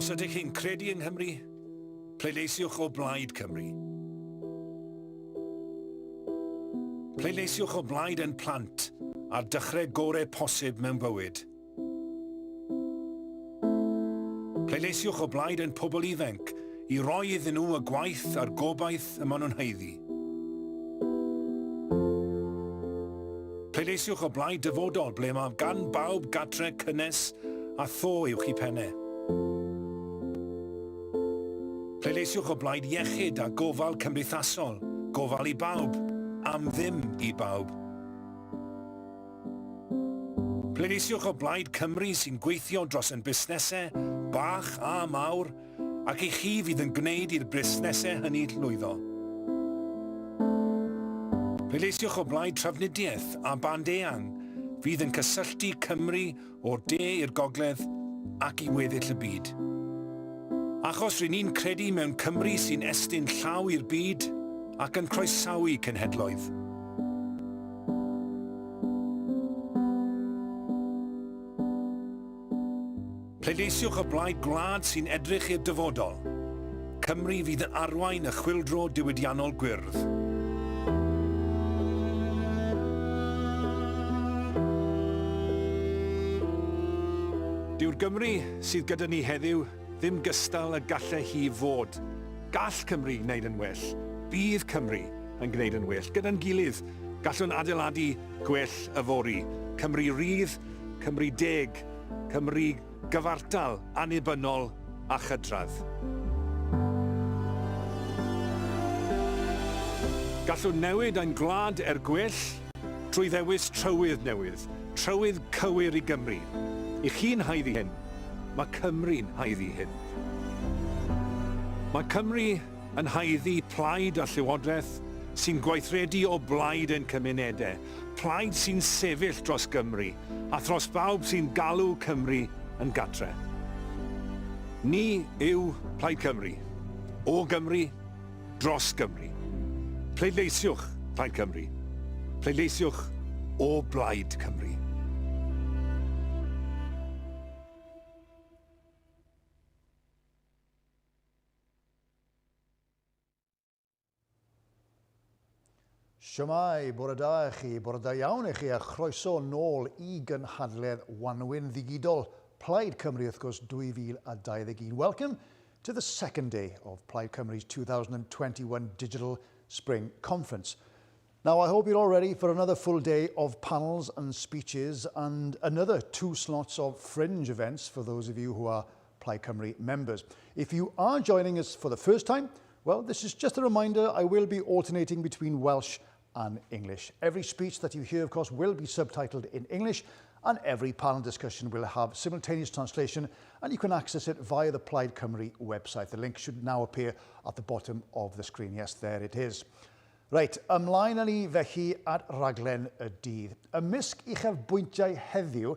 Os ydych chi'n credu yng Nghymru, pleidleisiwch o blaid Cymru. Pleidleisiwch o blaid ein plant a'r dechrau gorau posib mewn bywyd. Pleidleisiwch o blaid ein pobl ifanc i roi iddyn nhw y gwaith a'r gobaith y maen nhw'n haeddu. Pleidleisiwch o blaid dyfodol ble mae gan bawb gatre cynnes a tho uwch eu pennau. Pleidleisiwch o blaid iechyd a gofal cymdeithasol, gofal i bawb, am ddim i bawb. Pleidleisiwch o blaid Cymru sy'n gweithio dros ein busnesau, bach a mawr, ac i chi fydd yn gwneud i'r busnesau hynny llwyddo. Pleidleisiwch o blaid trafnidiaeth a band eang fydd yn cysylltu Cymru o'r de i'r gogledd ac i weddill y byd. Achos ry'n ni'n credu mewn Cymru sy'n estyn llaw i'r byd ac yn croesawu cenhedloedd. Pleidleisiwch o blaid gwlad sy'n edrych i'r dyfodol. Cymru fydd yn arwain y chwyldro diwydiannol gwyrdd. Dyw'r Gymru sydd gyda ni heddiw ddim gystal y gallai hi fod. Gall Cymru wneud yn well. Bydd Cymru yn gwneud yn well. Gyda'n gilydd, gallwn adeiladu gwell yfory. Cymru rydd, Cymru deg, Cymru gyfartal, annibynnol a chydradd. Gallwn newid ein gwlad er gwell trwy ddewis trywydd newydd, trywydd cywir i Gymru. I chi'n haeddu hyn. Mae Cymru'n haeddu hyn. Mae Cymru yn haeddu plaid a llywodraeth sy'n gweithredu o blaid ein cymunedau, plaid sy'n sefyll dros Gymru a thros bawb sy'n galw Cymru yn gartre. Ni yw Plaid Cymru. O Gymru, dros Gymru. Pleidleisiwch Plaid Cymru. Pleidleisiwch o blaid Cymru. Shwmae, bore da i chi, bore da iawn i chi a chroeso nôl i gynhadledd Wanwyn Ddigidol Plaid Cymru wrth gwrs 2021. Welcome to the second day of Plaid Cymru's 2021 Digital Spring Conference. Now, I hope you're all ready for another full day of panels and speeches and another two slots of fringe events for those of you who are Plaid Cymru members. If you are joining us for the first time, well, this is just a reminder I will be alternating between Welsh and English. Every speech that you hear, of course, will be subtitled in English and every panel discussion will have simultaneous translation and you can access it via the Plaid Cymru website. The link should now appear at the bottom of the screen. Yes, there it is. Reit, ymlaen â ni felly at raglen y dydd. Ymysg uchafbwyntiau heddiw,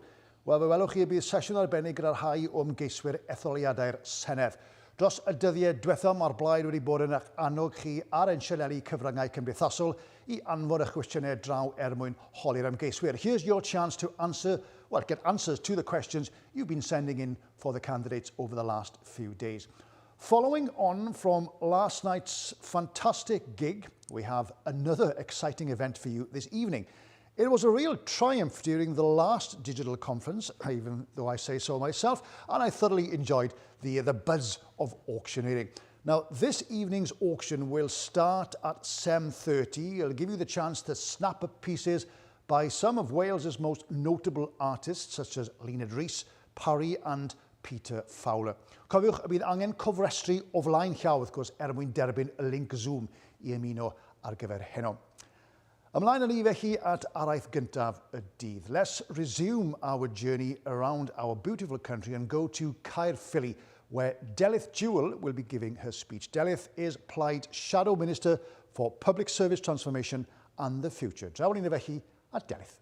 wel fe welwch chi y bydd sesiwn arbennig gyda rhai o ymgeiswyr etholiadau'r Senedd. Dros y dyddiau diwethaf mae'r Blaid wedi bod yn eich annog chi ar ein sianeli cyfryngau cymdeithasol i anfon eich cwestiynau draw er mwyn holi'r ymgeiswyr. Here's your chance to answer, well, get answers to the questions you've been sending in for the candidates over the last few days. Following on from last night's fantastic gig, we have another exciting event for you this evening. It was a real triumph during the last digital conference, even though I say so myself, and I thoroughly enjoyed the, the buzz of auctioneering. Now, this evening's auction will start at 7.30. It'll give you the chance to snap up pieces by some of Wales's most notable artists, such as Lena Rees, Parry and Peter Fowler. Cofiwch y bydd angen cofrestru o flaen llaw, wrth gwrs, er mwyn derbyn y link Zoom i ymuno ar gyfer heno. Ymlaen â ni felly at araith gyntaf y dydd. Let's resume our journey around our beautiful country and go to Caerphilly, where Delyth Jewell will be giving her speech. Delyth is Plaid Shadow Minister for Public Service Transformation and the Future. Draw ni felly at Delyth.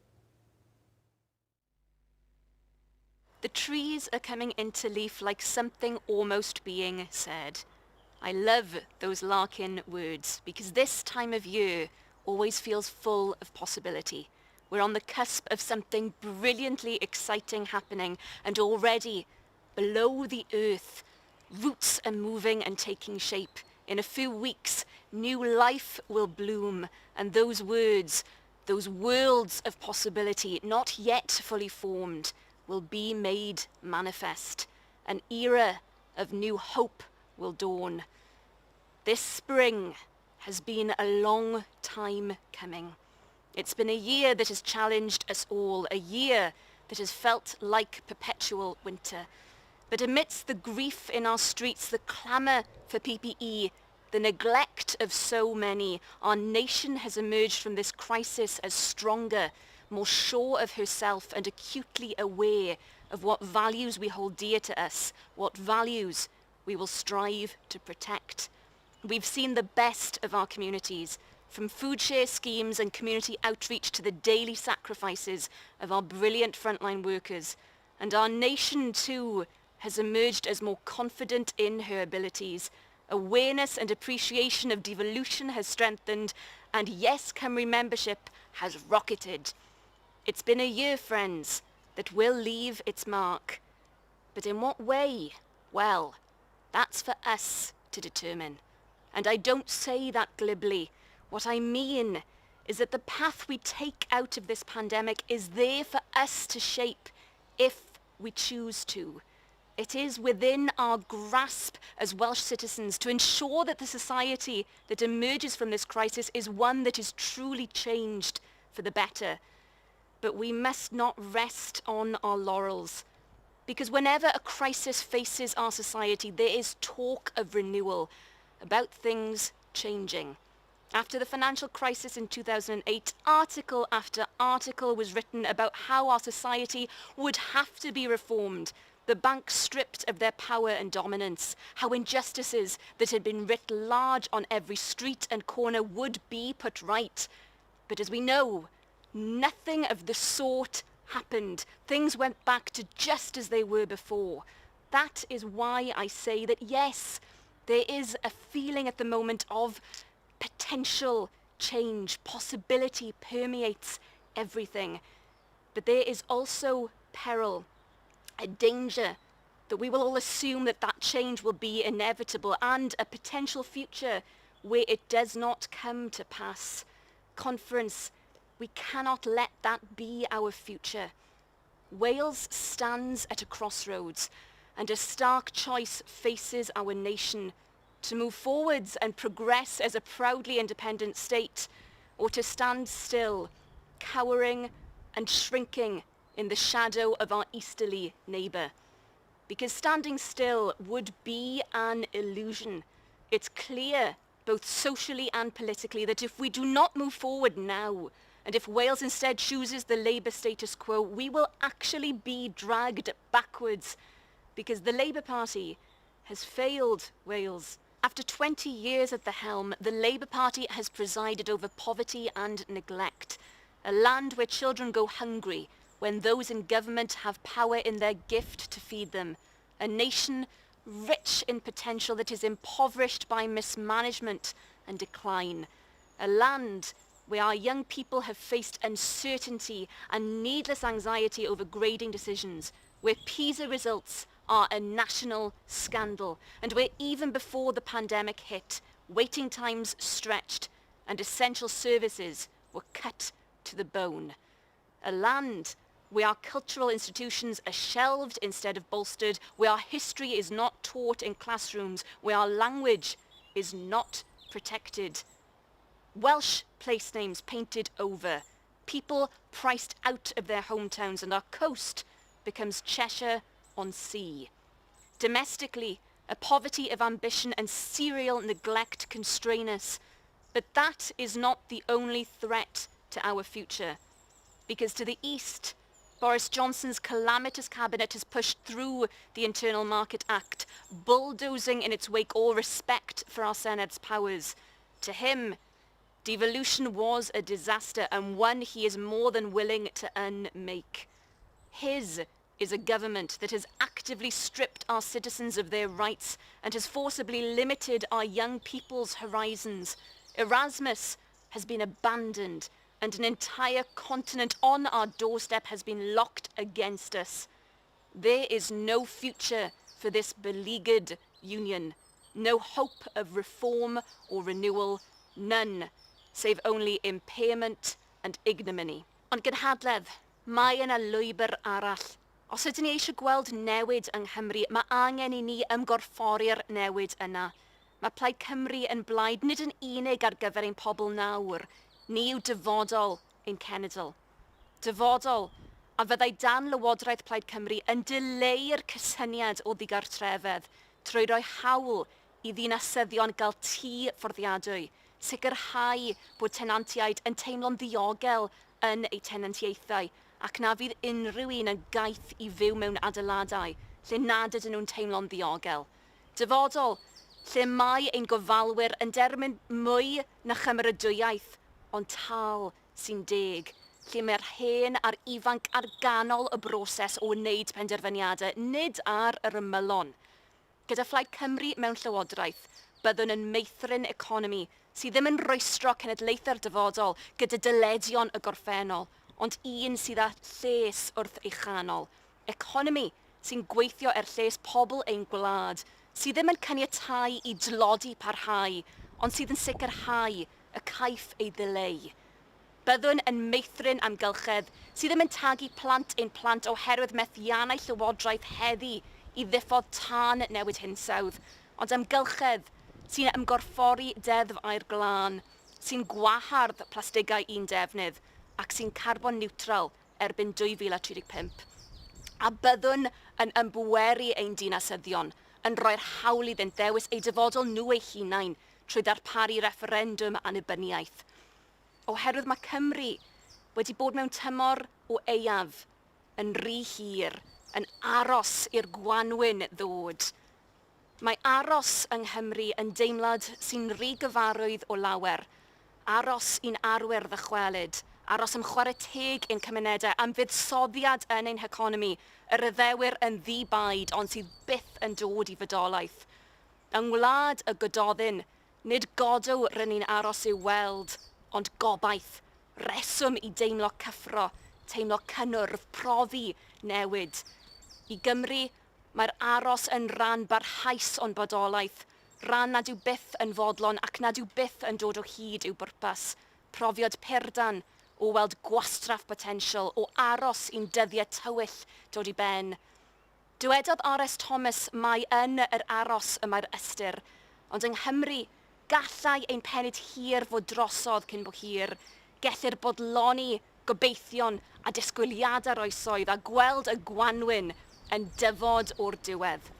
The trees are coming into leaf like something almost being said. I love those Larkin words because this time of year always feels full of possibility. We're on the cusp of something brilliantly exciting happening and already below the earth. Roots are moving and taking shape. In a few weeks, new life will bloom, and those words, those worlds of possibility, not yet fully formed, will be made manifest. An era of new hope will dawn. This spring has been a long time coming. It's been a year that has challenged us all, a year that has felt like perpetual winter. But amidst the grief in our streets, the clamour for PPE, the neglect of so many, our nation has emerged from this crisis as stronger, more sure of herself and acutely aware of what values we hold dear to us, what values we will strive to protect. We've seen the best of our communities, from food share schemes and community outreach to the daily sacrifices of our brilliant frontline workers. And our nation too has emerged as more confident in her abilities. Awareness and appreciation of devolution has strengthened, and YesCymru membership has rocketed. It's been a year, friends, that will leave its mark. But in what way? Well, that's for us to determine. And I don't say that glibly. What I mean is that the path we take out of this pandemic is there for us to shape if we choose to. It is within our grasp as Welsh citizens to ensure that the society that emerges from this crisis is one that is truly changed for the better. But we must not rest on our laurels. Because whenever a crisis faces our society, there is talk of renewal, about things changing. After the financial crisis in 2008, article after article was written about how our society would have to be reformed, the banks stripped of their power and dominance, how injustices that had been writ large on every street and corner would be put right. But as we know, nothing of the sort happened. Things went back to just as they were before. That is why I say that yes, there is a feeling at the moment of potential change, possibility permeates everything. But there is also peril, a danger that we will all assume that that change will be inevitable and a potential future where it does not come to pass. Conference, we cannot let that be our future. Wales stands at a crossroads and a stark choice faces our nation to move forwards and progress as a proudly independent state or to stand still, cowering and shrinking in the shadow of our easterly neighbour. Because standing still would be an illusion. It's clear, both socially and politically, that if we do not move forward now, and if Wales instead chooses the Labour status quo, we will actually be dragged backwards because the Labour Party has failed Wales. After 20 years at the helm, the Labour Party has presided over poverty and neglect, a land where children go hungry when those in government have power in their gift to feed them, a nation rich in potential that is impoverished by mismanagement and decline, a land where our young people have faced uncertainty and needless anxiety over grading decisions, where PISA results are a national scandal, and where even before the pandemic hit, waiting times stretched and essential services were cut to the bone. A land where our cultural institutions are shelved instead of bolstered, where our history is not taught in classrooms, where our language is not protected. Welsh place names painted over, people priced out of their hometowns, and our coast becomes Cheshire on sea. Domestically, a poverty of ambition and serial neglect constrain us. But that is not the only threat to our future. Because to the east, Boris Johnson's calamitous cabinet has pushed through the Internal Market Act, bulldozing in its wake all respect for our Senedd's powers. To him, devolution was a disaster and one he is more than willing to unmake. His is a government that has actively stripped our citizens of their rights and has forcibly limited our young people's horizons. Erasmus has been abandoned and an entire continent on our doorstep has been locked against us. There is no future for this beleaguered union, no hope of reform or renewal, none, save only impairment and ignominy. Ond gynhadledd, mae yna lwybr arall. Os ydyn ni eisiau gweld newid yng Nghymru, mae angen i ni ymgorffori'r newid yna. Mae Plaid Cymru yn blaid nid yn unig ar gyfer ein pobl nawr, ni yw dyfodol ein cenedl. Dyfodol a fyddai dan Lywodraeth Plaid Cymru yn dileu'r cysyniad o ddigartrefedd trwy roi hawl i ddinasyddion gael tŷ fforddiadwy, sicrhau bod tenantiaid yn teimlo'n ddiogel yn eu tenantiaethau ac na fydd unrhyw un yn gaeth i fyw mewn adeiladau lle nad ydyn nhw'n teimlo'n ddiogel. Dyfodol lle mae ein gofalwyr yn derbyn mwy na chymeradwyaeth, ond tâl sy'n deg, lle mae'r hen a'r ifanc ar ganol y broses o wneud penderfyniadau, nid ar yr ymylon. Gyda Phlaid Cymru mewn llywodraeth, byddwn yn meithrin economi sydd ddim yn rwystro cenedlaethau'r dyfodol gyda dyledion y gorffennol, ond un sydd â lles wrth ei chanol. Economi sy'n gweithio er lles pobl ein gwlad, sydd ddim yn caniatáu i dlodi parhau, ond sydd yn sicrhau y caiff ei ddileu. Byddwn yn meithrin amgylchedd sydd ddim yn tagu plant ein plant oherwydd methiannau llywodraeth heddi i ddiffodd tân newid hinsawdd, ond amgylchedd sy'n ymgorffori deddf aer glân, sy'n gwahardd plastigau un defnydd ac sy'n carbon niwtral erbyn 2035. A byddwn yn ymbweru ein dinasyddion, yn rhoi'r hawl iddynt ddewis eu dyfodol nhw eu hunain trwy ddarparu refferendwm annibyniaeth. Oherwydd mae Cymru wedi bod mewn tymor o aeaf yn rhy hir, yn aros i'r gwanwyn ddod. Mae aros yng Nghymru yn deimlad sy'n rhy gyfarwydd o lawer. Aros i'n arwyr ddychwelyd, aros am chwarae teg i'n cymunedau, am fuddsoddiad yn ein heconomi, yr addewid yn ddi-baid ond sydd byth yn dod i fodolaeth. Yng ngwlad y Gododdin, nid Godot rŷn ni'n aros i'w weld, ond gobaith, reswm i deimlo cyffro, teimlo cynnwrf, profi newid. I Gymru, mae'r aros yn ran barhaus o'n bodolaeth, ran nad yw byth yn fodlon ac nad yw byth yn dod o hyd i'w bwrpas. Profiad purdan o weld gwastraff potensial, o aros i'n dyddiau tywyll dod i ben. Dywedodd R.S. Thomas mai yn yr aros y mae'r ystyr, ond yng Nghymru, gallai ein penyd hir fod drosodd cyn bo hir. Gellir bodloni gobeithion a disgwyliadau'r oesoedd a gweld y gwanwyn yn dyfod o'r diwedd.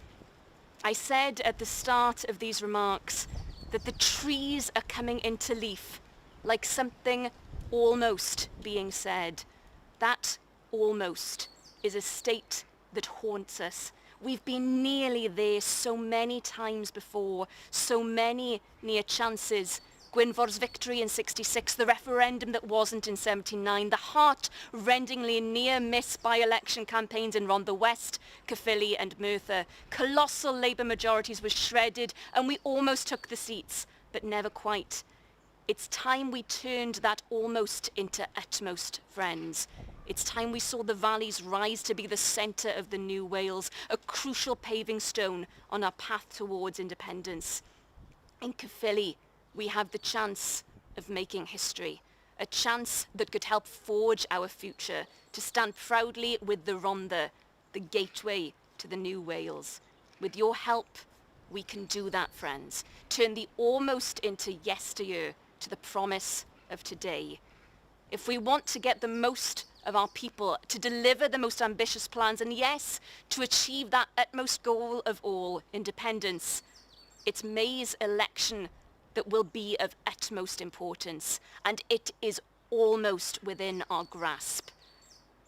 I said at the start of these remarks that the trees are coming into leaf, like something almost being said. That almost is a state that haunts us. We've been nearly there so many times before, so many near chances. Gwynfor's victory in 66, the referendum that wasn't in 79, the heart-rendingly near-miss by-election campaigns in Rhondda West, Caerphilly and Merthyr. Colossal Labour majorities were shredded and we almost took the seats, but never quite. It's time we turned that almost into utmost, friends. It's time we saw the valleys rise to be the centre of the new Wales, a crucial paving stone on our path towards independence. In Caerphilly, we have the chance of making history, a chance that could help forge our future, to stand proudly with the Rhondda, the gateway to the new Wales. With your help, we can do that, friends. Turn the almost into yesteryear to the promise of today. If we want to get the most of our people, to deliver the most ambitious plans, and yes, to achieve that utmost goal of all, independence, it's May's election that will be of utmost importance, and it is almost within our grasp.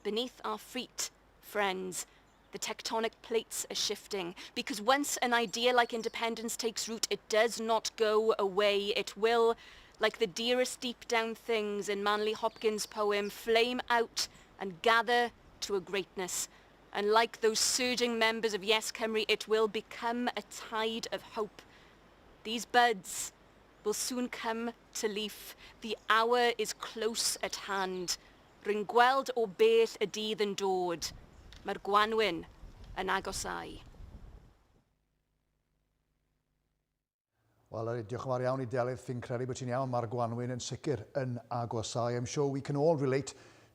Beneath our feet, friends, the tectonic plates are shifting because once an idea like independence takes root, it does not go away. It will, like the dearest deep down things in Manley Hopkins' poem, flame out and gather to a greatness. And like those surging members of Yes Cymru, it will become a tide of hope. These buds will soon come to leaf. The hour is close at hand. Rwy'n gweld o bell y dydd yn dod. Mae'r gwanwyn yn agosáu. Wel, diolch yn fawr iawn i Delyth. Fi'n credu bod ti'n iawn, mae'r gwanwyn yn sicr yn agosau. I'm sure we can all relate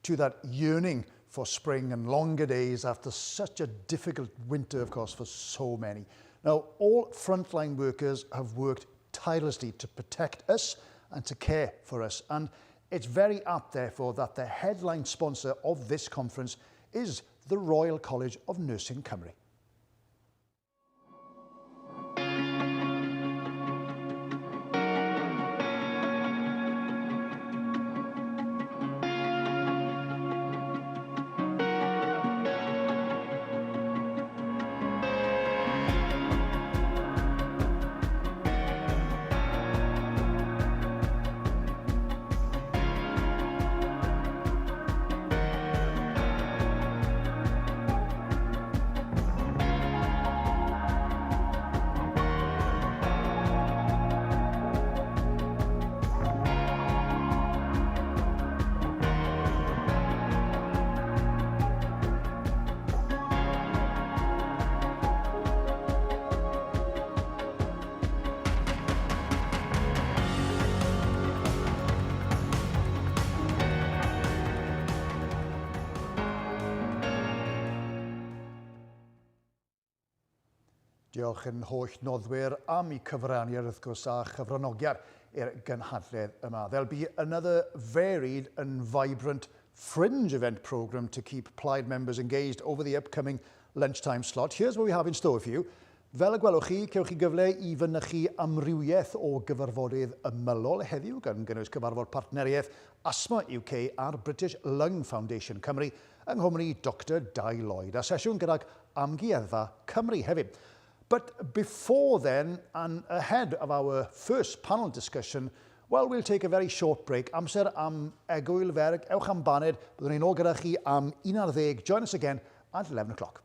to that yearning for spring and longer days after such a difficult winter, of course, for so many. Now, all frontline workers have worked tirelessly to protect us and to care for us. And it's very apt, therefore, that the headline sponsor of this conference is the Royal College of Nursing Cymru. Diolch i'n holl noddwyr am eu cyfraniad wrth gwrs a chyfranogiad i'r gynhadledd yma. There'll be another varied and vibrant fringe event programme to keep Plaid members engaged over the upcoming lunchtime slot. Here's what we have in store for you. Fel y gwelwch chi, cewch chi gyfle i fynychu amrywiaeth o gyfarfodydd ymylol heddiw, gan gynnwys cyfarfod partneriaeth Asthma UK a'r British Lung Foundation Cymru yng nghwmni Dr Dai Lloyd, a sesiwn gydag Amgueddfa Cymru hefyd. But before then, and ahead of our first panel discussion, well, we'll take a very short break. Amser am egwyl fer, ewch am baned, byddwn ni'n ôl gyda chi am 11. Join us again at 11 o'clock.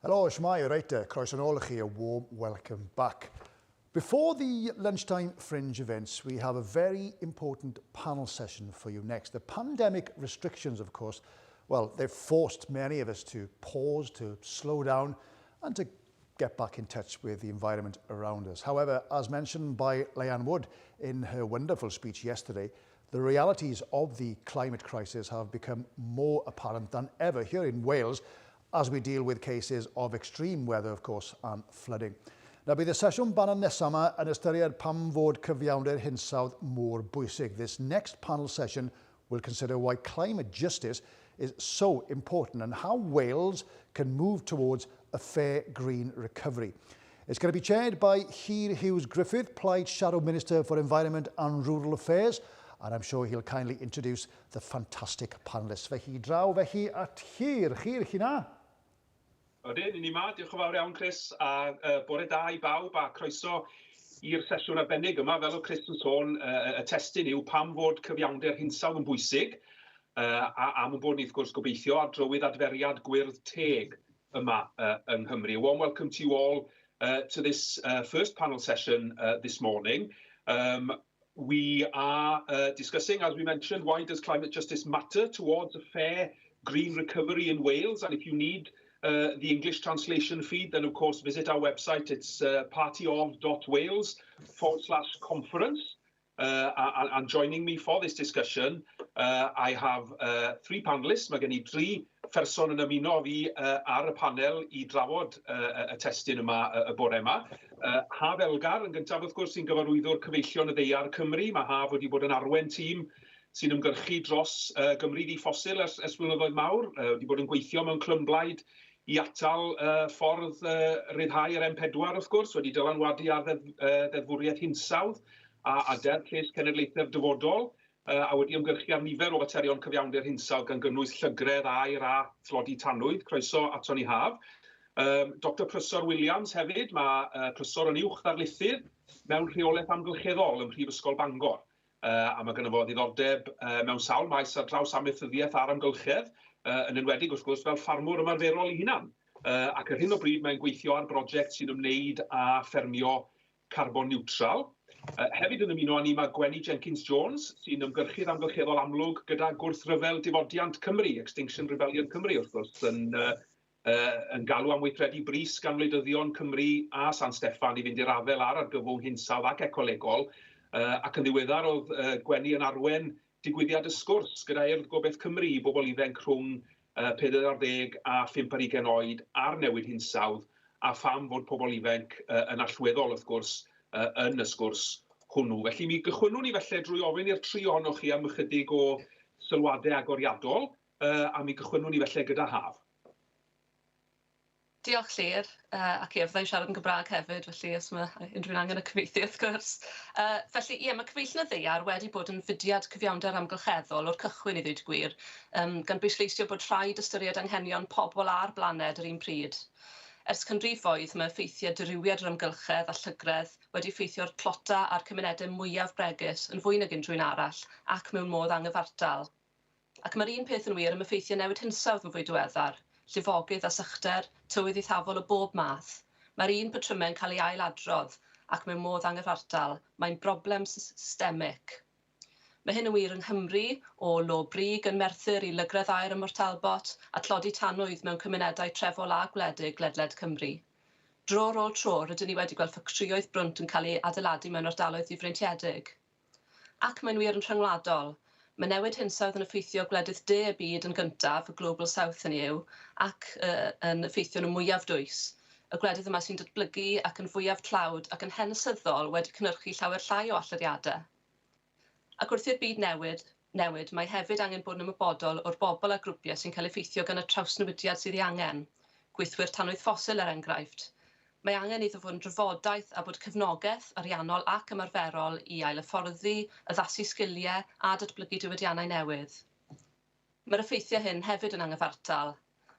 Helo, shwmae, reit te, croeso nôl i chi, a warm welcome back. Before the lunchtime fringe events, we have a very important panel session for you next. The pandemic restrictions, of course, well, they've forced many of us to pause, to slow down, and to get back in touch with the environment around us. However, as mentioned by Leanne Wood in her wonderful speech yesterday, the realities of the climate crisis have become more apparent than ever here in Wales as we deal with cases of extreme weather, of course, and flooding. Now, bydd y sesiwn banel nesaf yma yn ystyried pam fod cyfiawnder hinsawdd mor bwysig. This next panel session will consider why climate justice is so important and how Wales can move towards a fair green recovery. It's going to be chaired by Llyr Hughes Griffith, Plaid Shadow Minister for Environment and Rural Affairs, and I'm sure he'll kindly introduce the fantastic panellists. Felly draw felly at Llyr. Llyr, chi 'na? Odyn, ni 'ma. Diolch yn fawr iawn, Chris, a bore da i bawb a croeso i'r sesiwn arbennig yma. Fel o Chris yn sôn, y testun yw pam fod cyfiawnder hinsawdd yn bwysig, a am bod ni wrth gwrs gobeithio ar drywydd adferiad gwyrdd teg yma yng Nghymru. A warm welcome to you all to this first panel session this morning. We are discussing, as we mentioned, why does climate justice matter towards a fair green recovery in Wales? And if you need the English translation feed, then of course visit our website. It's partyof.wales/conference. And joining me for this discussion, I have three panelists. Mae gen i dri pherson yn ymuno fi ar y panel i drafod y testun yma y bore yma. Haf Elgar yn gyntaf wrth gwrs sy'n gyfarwyddwr Cyfeillion y Ddaear Cymru. Mae Haf wedi bod yn arwen tîm sy'n ymgyrchu dros Gymru ddi-ffosil ers blynyddoedd mawr. Wedi bod yn gweithio mewn clymblaid i atal ffordd ryddhau yr M4 wrth gwrs, wedi dylanwadu ar ddeddfwriaeth hinsawdd a Deddf Lles Cenedlaethau'r Dyfodol, a wedi ymgyrchu ar nifer o faterion cyfiawnder hinsawdd gan gynnwys llygredd aer a thlodi tanwydd. Croeso ato ni, Haf. Dr Prysor Williams hefyd, mae Prysor yn uwch ddarlithydd mewn rheolaeth amgylcheddol ym Mhrifysgol Bangor. A mae gynno fo ddiddordeb mewn sawl maes ar draws amaethyddiaeth a'r amgylchedd, yn enwedig wrth gwrs fel ffarmwr ymarferol ei hunan. Ac ar hyn o bryd mae'n gweithio ar brosiect sy'n ymwneud â ffermio carbon niwtral. Hefyd yn ymuno â ni mae Gwenny Jenkins-Jones, sy'n ymgyrchydd amgylcheddol amlwg gyda gwrthryfel difodiant Cymru, Extinction Rebellion Cymru, wrth gwrs, yn galw am weithredu brys gan wleidyddion Cymru a San Steffan i fynd i'r afael ar argyfwng hinsawdd ac ecolegol. Ac yn ddiweddar oedd Gwenny yn arwen digwyddiad y sgwrs gyda Urdd Gobaith Cymru i bobl ifanc rhwng 40 a 25 oed ar newid hinsawdd a pham fod pobl ifanc yn allweddol wrth gwrs yn y sgwrs hwnnw. Felly mi gychwynnwn ni felly drwy ofyn i'r tri ohonoch chi am ychydig o sylwadau agoriadol, a mi gychwynnwn ni felly gyda Haf. Diolch, Llyr, ac ie, fyddai'n siarad yn Gymraeg hefyd, felly os mae unrhyw un angen y cyfieithu wrth gwrs. Felly ie, mae Cyfeillion y Ddaear wedi bod yn fudiad cyfiawnder amgylcheddol o'r cychwyn i ddweud gwir, gan bwysleisio bod rhaid ystyried anghenion pobl a'r blaned yr un pryd. Ers canrifoedd, mae effeithiau dirywiad yr amgylchedd a llygredd wedi effeithio'r tlota a'r cymunedau mwyaf bregus yn fwy nag unrhyw un arall ac mewn modd anghyfartal. Ac mae'r un peth yn wir am effeithiau newid hinsawdd yn fwy diweddar, llifogydd a sychder, tywydd eithafol o bob math. Mae'r un patrymau'n cael ei ailadrodd ac mewn modd anghyfartal. Mae'n broblem systemig. Mae hyn yn wir yng Nghymru, o lo brig yn Merthyr i lygredd aer ym Mhort Talbot a tlodi tanwydd mewn cymunedau trefol a gwledig ledled Cymru. Dro ar ôl tro, rydyn ni wedi gweld ffatrïoedd brwnt yn cael eu adeiladu mewn ardaloedd difreintiedig. Ac mae'n wir yn rhyngwladol. Mae newid hinsawdd yn effeithio gwledydd de y byd yn gyntaf, y Global South hynny yw, ac yn effeithio nhw mwyaf dwys. Y gwledydd yma sy'n datblygu ac yn fwyaf tlawd ac yn hanesyddol wedi cynhyrchu llawer llai o allyriadau. Ac wrth i'r byd newid, mae hefyd angen bod yn ymwybodol o'r bobl a grwpiau sy'n cael effeithio gan y trawsnewidiad sydd ei angen, gweithwyr tanwydd ffosil er enghraifft. Mae angen iddo fod yn drafodaeth a bod cefnogaeth ariannol ac ymarferol i ailhyfforddi, addasu sgiliau a datblygu diwydiannau newydd. Mae'r effeithiau hyn hefyd yn anghyfartal.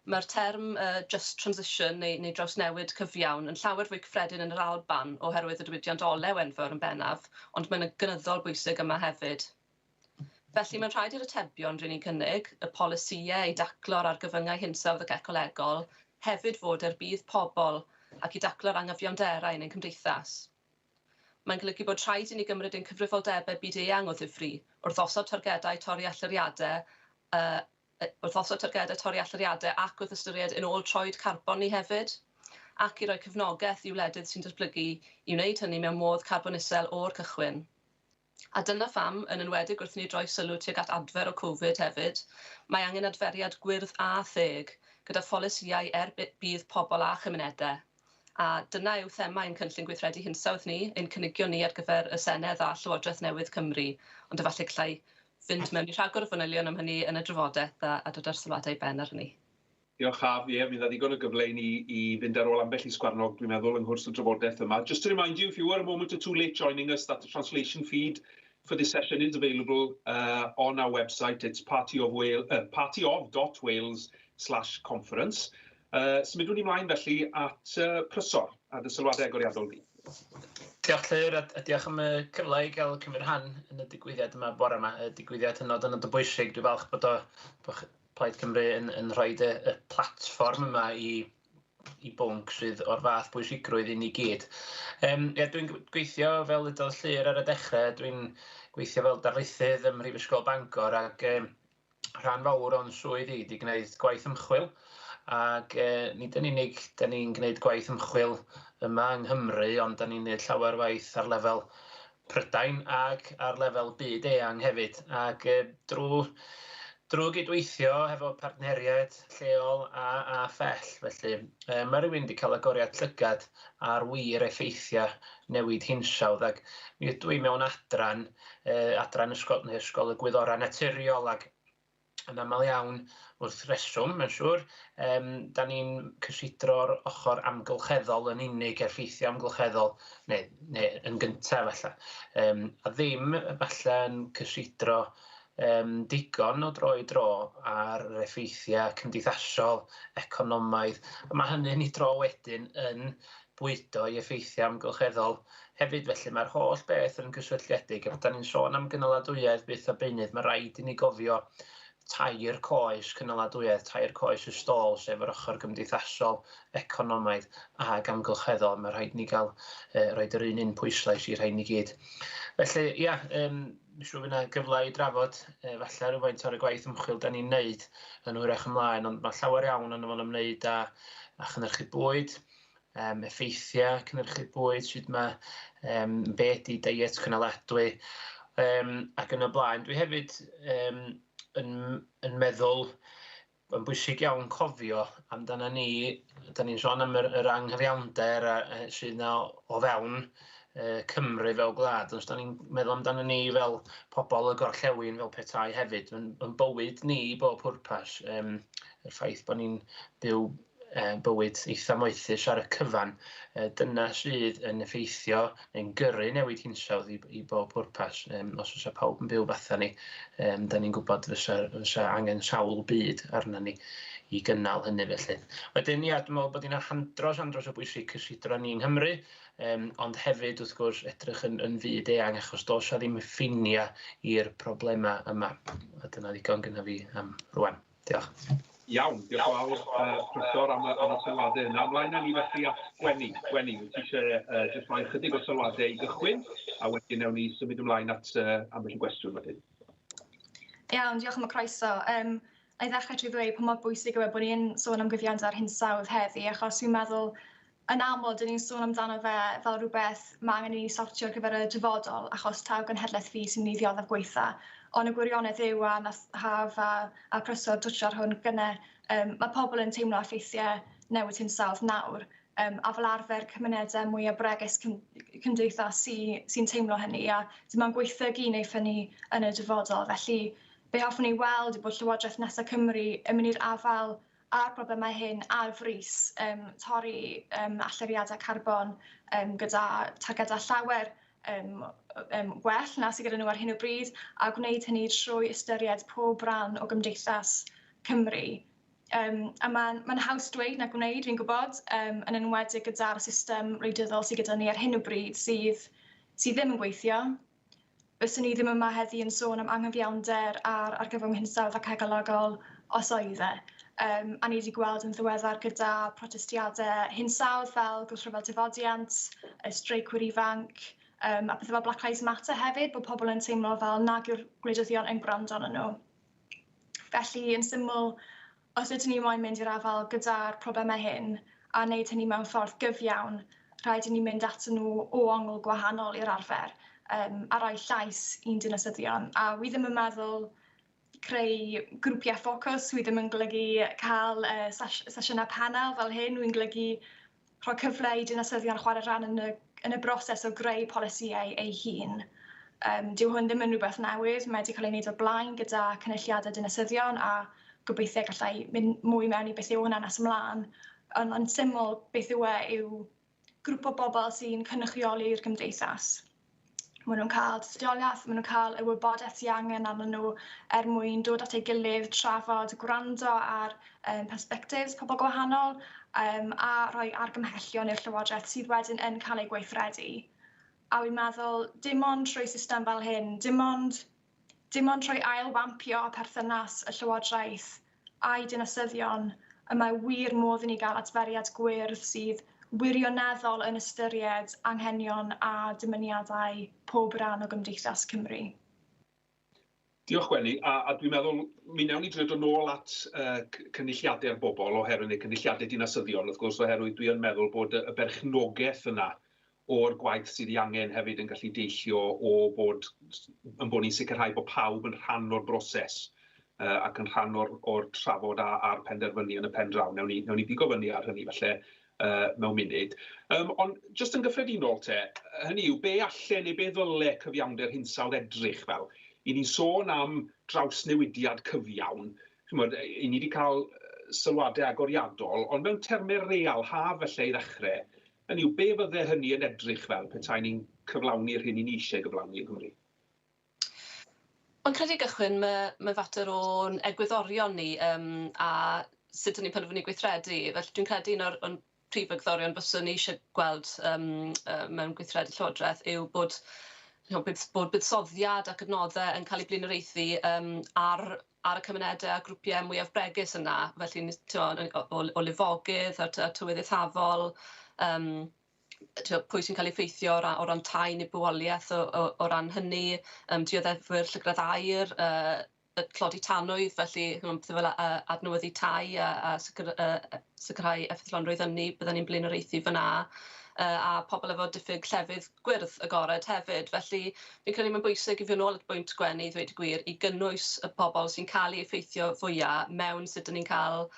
Mae'r term just transition neu drawsnewid cyfiawn yn llawer fwy cyffredin yn yr Alban oherwydd y diwydiant olew enfawr yn bennaf, ond mae'n gynyddol bwysig yma hefyd. Felly mae'n rhaid i'r atebion rydyn ni'n cynnig, y polisïau i daclo'r argyfyngau hinsawdd ac ecolegol, hefyd fod er budd pobl ac i daclo'r anghyfiawnderau yn ein cymdeithas. Mae'n golygu bod rhaid i ni gymryd ein cyfrifoldebau byd-eang o ddifri wrth osod targedau torri allyriadau, wrth osod targedau torri allyriadau ac wrth ystyried ein ôl troed carbon ni hefyd, ac i roi cefnogaeth i wledydd sy'n datblygu i wneud hynny mewn modd carbon isel o'r cychwyn. A dyna pham, yn enwedig wrth i ni droi sylw tuag at adfer o Covid hefyd, mae angen adferiad gwyrdd a theg gyda pholisïau er budd pobl a chymunedau. A dyna yw thema ein cynllun gweithredu hinsawdd ni, ein cynigion ni ar gyfer y Senedd a Llywodraeth Newydd Cymru. Ond efallai gallai fynd mewn i rhagor o fanylion am hynny yn y drafodaeth a dod â'r sylwadau i ben ar hynny. Diolch, Haf. Ie, fydd 'na ddigon o gyfle i ni i fynd ar ôl ambell i sgwarnog, dwi'n meddwl, yng nghwrs y drafodaeth yma. Just to remind you, if you were a moment or two late joining us, that the translation feed for this session is available on our website. It's partyof.wales/conference. Symudwn ni mlaen felly at Prysor a dy sylwadau agoriadol di. Diolch, Llyr, a diolch am y cyfle i gael cymryd rhan yn y digwyddiad yma bore yma. Y digwyddiad hynod yn o bwysig. Dwi'n falch bod Plaid Cymru yn rhoi y platfform yma i bwnc sydd o'r fath bwysigrwydd i ni gyd. Ie, dwi'n gweithio, fel ddudodd Llyr ar y dechrau, dwi'n gweithio fel darlithydd ym Mhrifysgol Bangor ac rhan fawr o'n swydd i 'di gwneud gwaith ymchwil ac nid yn unig da ni'n gwneud gwaith ymchwil yma yng Nghymru, ond da ni'n gwneud llawer waith ar lefel Prydain ac ar lefel byd eang hefyd. Ac drwy gydweithio hefo partneriaid lleol a phell, felly mae rhywun wedi cael agoriad llygad ar wir effeithiau newid hinsawdd, ac mi ydw i mewn adran ysgol, neu Ysgol y Gwyddorau Naturiol, ac yn aml iawn, wrth reswm, mae'n siŵr, da ni'n cysidro'r ochr amgylcheddol yn unig, effeithiau amgylcheddol, neu yn gyntaf falle. A ddim falle yn cysidro digon o dro i dro ar yr effeithiau cymdeithasol, economaidd. A mae hynny'n ei dro wedyn yn bwydo i effeithiau amgylcheddol hefyd, felly mae'r holl beth yn gysylltiedig. A da ni'n sôn am gynaladwyedd byth a beunydd, mae rhaid i ni gofio tair coes cynaladwyedd, tair coes y stôl, sef yr ochr gymdeithasol, economaidd ac amgylcheddol. Mae rhaid ni gael roed yr un un pwyslais i'r rhain i gyd. Felly, ia, dwi'n siŵr fydd yna gyfle i drafod falle rhywfaint ar y gwaith ymchwil da ni'n neud yn hwyrach ymlaen, ond mae llawer iawn yn fo'n ymwneud â chynhyrchu bwyd, effeithiau cynhyrchu bwyd, sut mae, be ydy diet cynaladwy, ac yn y blaen. Dwi hefyd yn meddwl yn bwysig iawn cofio amdana ni, da ni'n sôn am yr anghyfiawnder sydd yna o fewn Cymru fel gwlad, ond os da ni'n meddwl amdano ni fel pobl y gorllewin fel petai hefyd, yn bywyd ni i bob pwrpas, y ffaith bod ni'n byw bywyd eitha moethus ar y cyfan, dyna sydd yn effeithio neu'n gyrru newid hinsawdd i bob pwrpas. Os oes pawb yn byw fatha ni, da ni'n gwybod fysa angen sawl byd arna ni i gynnal hynny felly. Wedyn, ia, dwi'n meddwl bod hi'n andros o bwysig cysidro ni yng Nghymru, ond hefyd, wrth gwrs, edrych yn fyd eang, achos does 'na ddim ffiniau i'r problemau yma. A dyna ddigon gyda fi am rwan. Diolch. Iawn, diolch yn fawr, Prysor, am y sylwadau yna. Ymlaen â ni felly at Gwenny. Gwenny, wyt ti eisiau jyst rhoi chydig o sylwadau i gychwyn, a wedyn newn ni symud ymlaen at ambell i gwestiwn wedyn. Iawn, diolch am y croeso. Na i ddechrau trwy ddweud pa mor bwysig yw e bod ni'n sôn am gyfiawnder hinsawdd heddi, achos fi'n meddwl yn aml dyn ni'n sôn amdano fe fel rhywbeth mae angen i ni sortio ar gyfer y dyfodol, achos taw genhedlaeth fi sy'n mynd i ddioddef gweitha. Ond y gwirionedd yw, a nath Haf a Prysor dwtio ar hwn gynne, mae pobl yn teimlo effeithiau newid hinsawdd nawr, a fel arfer cymunedau mwyaf bregus cymdeithas sy teimlo hynny, a dim ond gwaethygu wneith hynny yn y dyfodol. Felly, be hoffwn i weld yw bod Llywodraeth Nesaf Cymru yn mynd i'r afael a'r problemau hyn ar frys, torri allyriadau carbon gyda targedau llawer gwell na sydd gyda nhw ar hyn o bryd, a gwneud hynny trwy ystyried pob rhan o gymdeithas Cymru. A mae'n haws dweud na gwneud, fi'n gwybod, yn enwedig gyda'r system wleidyddol sydd gyda ni ar hyn o bryd sydd ddim yn gweithio. Fyswn ni ddim yma heddi yn sôn am anghyfiawnder a'r argyfwng hinsawdd ac ecolegol os oedd e. A ni wedi gweld yn ddiweddar gyda protestiadau hinsawdd fel gwrthryfel difodiant, y streicwyr ifanc, a pethau fel Black Lives Matter hefyd, bod pobl yn teimlo fel nag yw'r gwleidyddion yn gwrando arnyn nhw. Felly, yn syml, os ydyn ni moyn mynd i'r afael gyda'r problemau hyn a wneud hynny mewn ffordd gyfiawn, rhaid i ni mynd atyn nhw o ongl gwahanol i'r arfer a rhoi llais i'n dinasyddion. A wi ddim yn meddwl creu grwpiau ffocws, wi ddim yn golygu cael sesiynau panel fel hyn, wi'n golygu rhoi cyfle i dinasyddion chwarae rhan yn y broses o greu polisïau ei hun. Dyw hwn ddim yn rhywbeth newydd, mae wedi cael ei wneud o'r blaen gyda cynulliadau dinasyddion a gobeithio gallai mynd mwy mewn i beth yw hwnna nes ymlaen. Ond yn syml, beth yw e yw grŵp o bobl sy'n cynrychioli'r gymdeithas. Maen nhw'n cael tystiolaeth, maen nhw'n cael y wybodaeth sydd angen arnyn nhw er mwyn dod at ei gilydd, trafod, gwrando ar perspectives pobl gwahanol a rhoi argymhellion i'r Llywodraeth sydd wedyn yn cael eu gweithredu. A wi'n meddwl, dim ond trwy system fel hyn, dim ond trwy ailwampio perthynas y Llywodraeth a'i dinasyddion, y mae wir modd i ni gael adferiad gwyrdd sydd wirioneddol yn ystyried anghenion a dymuniadau pob rhan o gymdeithas Cymru. Diolch, Gwenny, a dwi'n meddwl mi wnawn ni drio dod nôl at cynulliadau'r bobl oherwydd, neu cynulliadau dinasyddion, wrth gwrs, oherwydd dwi yn meddwl bod y berchnogaeth yna o'r gwaith sydd ei angen hefyd yn gallu deillio o bod, yn bod ni'n sicrhau bod pawb yn rhan o'r broses ac yn rhan o'r trafod a'r penderfynu yn y pen draw. Newn ni bigo fyny ar hynny felly mewn munud. Ond jyst yn gyffredinol te, hynny yw, be allen neu be ddyle cyfiawnder hinsawdd edrych fel? I ni'n sôn am drawsnewidiad cyfiawn, chimod, i ni wedi cael sylwadau agoriadol, ond mewn termau real, haf felly i ddechrau, hynny yw, be fydde hynny yn edrych fel petai ni'n cyflawni'r hyn i ni eisiau gyflawni yng Nghymru? Mae'n credu gychwyn, mae fater o'n egwyddorion ni a sut ydyn ni'n penderfynu gweithredu. Felly dwi'n credu un o'r prif egwyddorion byswn ni eisiau gweld mewn gweithredu Llywodraeth yw bod buddsoddiad ac adnoddau yn cael ei blaenoriaethu ar y cymunedau a grwpiau mwyaf bregus yna. Felly o lifogydd a tywydd eithafol, pwy sy'n cael ei effeithio o ran tai neu bywoliaeth o ran hynny, dioddefwyr llygredd aer, tlodi tanwydd, felly pethau fel adnewyddu tai a sicrhau effeithlonrwydd ynni, byddwn ni'n blaenoriaethu fyna, a pobl efo diffyg llefydd gwyrdd agored hefyd. Felly fi'n credu mae'n bwysig i fi nôl at bwynt Gwenny, i ddweud y gwir, i gynnwys y pobl sy'n cael ei effeithio fwyaf mewn sut ydyn ni'n cael,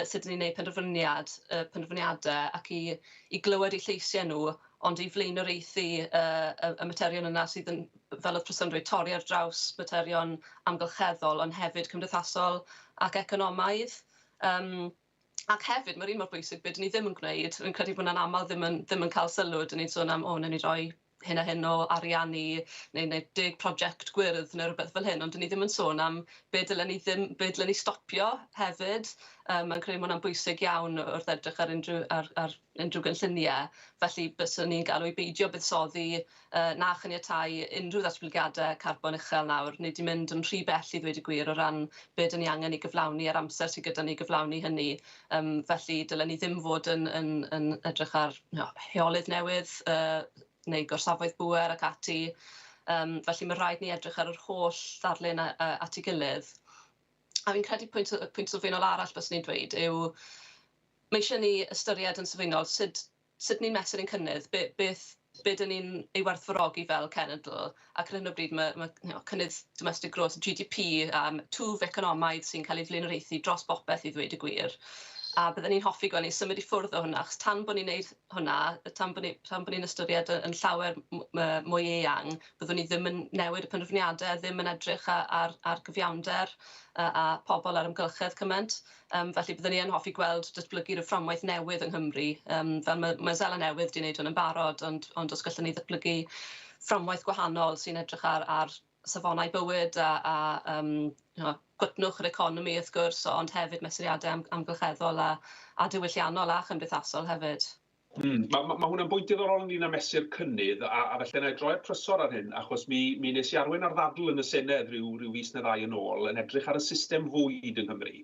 sut ydyn ni'n gwneud penderfyniadau ac i glywed eu lleisiau nhw, ond i flaenoriaethu y materion yna sydd yn, fel oedd Prysor yn dweud, torri ar draws materion amgylcheddol, ond hefyd cymdeithasol ac economaidd. Ac hefyd, mae'r un mor bwysig beth ni ddim yn gwneud. Fi'n credu bod hwnna'n aml ddim yn cael sylw. Dyn ni'n sôn am, o, wnawn ni roi hyn a hyn o arian i, neu 10 prosiect gwyrdd neu rhywbeth fel hyn, ond dyn ni ddim yn sôn am be dylen ni, ddim, be dylen ni stopio hefyd. Mae'n credu bod hwnna'n bwysig iawn wrth edrych ar unrhyw gynlluniau. Felly byswn ni'n galw i beidio buddsoddi na chaniatáu unrhyw ddatblygiadau carbon uchel nawr. Ni wedi mynd yn rhy bell i ddweud y gwir o ran be dyn ni angen i gyflawni a'r amser sydd gyda ni gyflawni hynny. Felly dylen ni ddim fod yn edrych ar heolydd newydd neu gorsafoedd bŵer ac ati. Felly mae rhaid ni edrych ar yr holl ddarlun at ei gilydd. A fi'n credu pwynt sylfaenol arall byswn ni'n dweud yw mae eisiau ni ystyried yn sylfaenol sut ni'n mesur ein cynnydd, be dyn ni'n ei werthfawrogi fel cenedl, ac ar hyn o bryd mae cynnydd domestig gross, GDP, twf economaidd sy'n cael ei flaenoriaethu dros bopeth i ddweud y gwir. A byddwn ni'n hoffi gweld ni symud i ffwrdd o hwnna, achos tan bod ni'n neud hwnna, tan bod ni'n ystyried yn llawer mwy eang, byddwn ni ddim yn newid y penderfyniadau, ddim yn edrych ar gyfiawnder a pobl ar amgylchedd cymaint. Felly byddwn ni yn hoffi gweld datblygu rhyw fframwaith newydd yng Nghymru. Fel mae Seland Newydd wedi gwneud hwn yn barod, ond os gallwn ni ddatblygu fframwaith gwahanol sy'n edrych ar safonau bywyd a gwytnwch yr economi wrth gwrs, ond hefyd mesuriadau amgylcheddol a diwylliannol a chymdeithasol hefyd. Mae hwnna'n bwynt diddorol ynglyn â mesur cynnydd, a felly na i droi at Prysor ar hyn, achos mi nes i arwain ar ddadl yn y Senedd rhyw fis neu ddau yn ôl yn edrych ar y system fwyd yng Nghymru.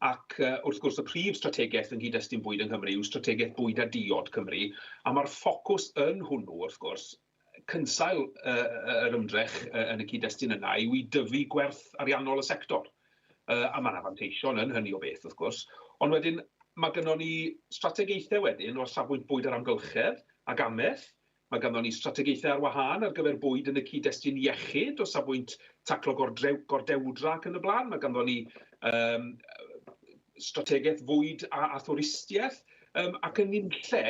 Ac wrth gwrs y prif strategaeth yng nghyd-destun bwyd yng Nghymru yw strategaeth bwyd a diod Cymru, a mae'r ffocws yn hwnnw, wrth gwrs, cynsail yr ymdrech yn y cyd-destun yna yw i dyfu gwerth ariannol y sector. A mae yna fanteision yn hynny o beth, wrth gwrs. Ond wedyn, mae gynnon ni strategaethau wedyn o safbwynt bwyd a'r amgylchedd ac amaeth. Mae ganddo ni strategaethau ar wahân ar gyfer bwyd yn y cyd-destun iechyd o safbwynt taclo gordewdra ac yn y blaen. Mae ganddo ni strategaeth fwyd a thwristiaeth. Ac yn unlle,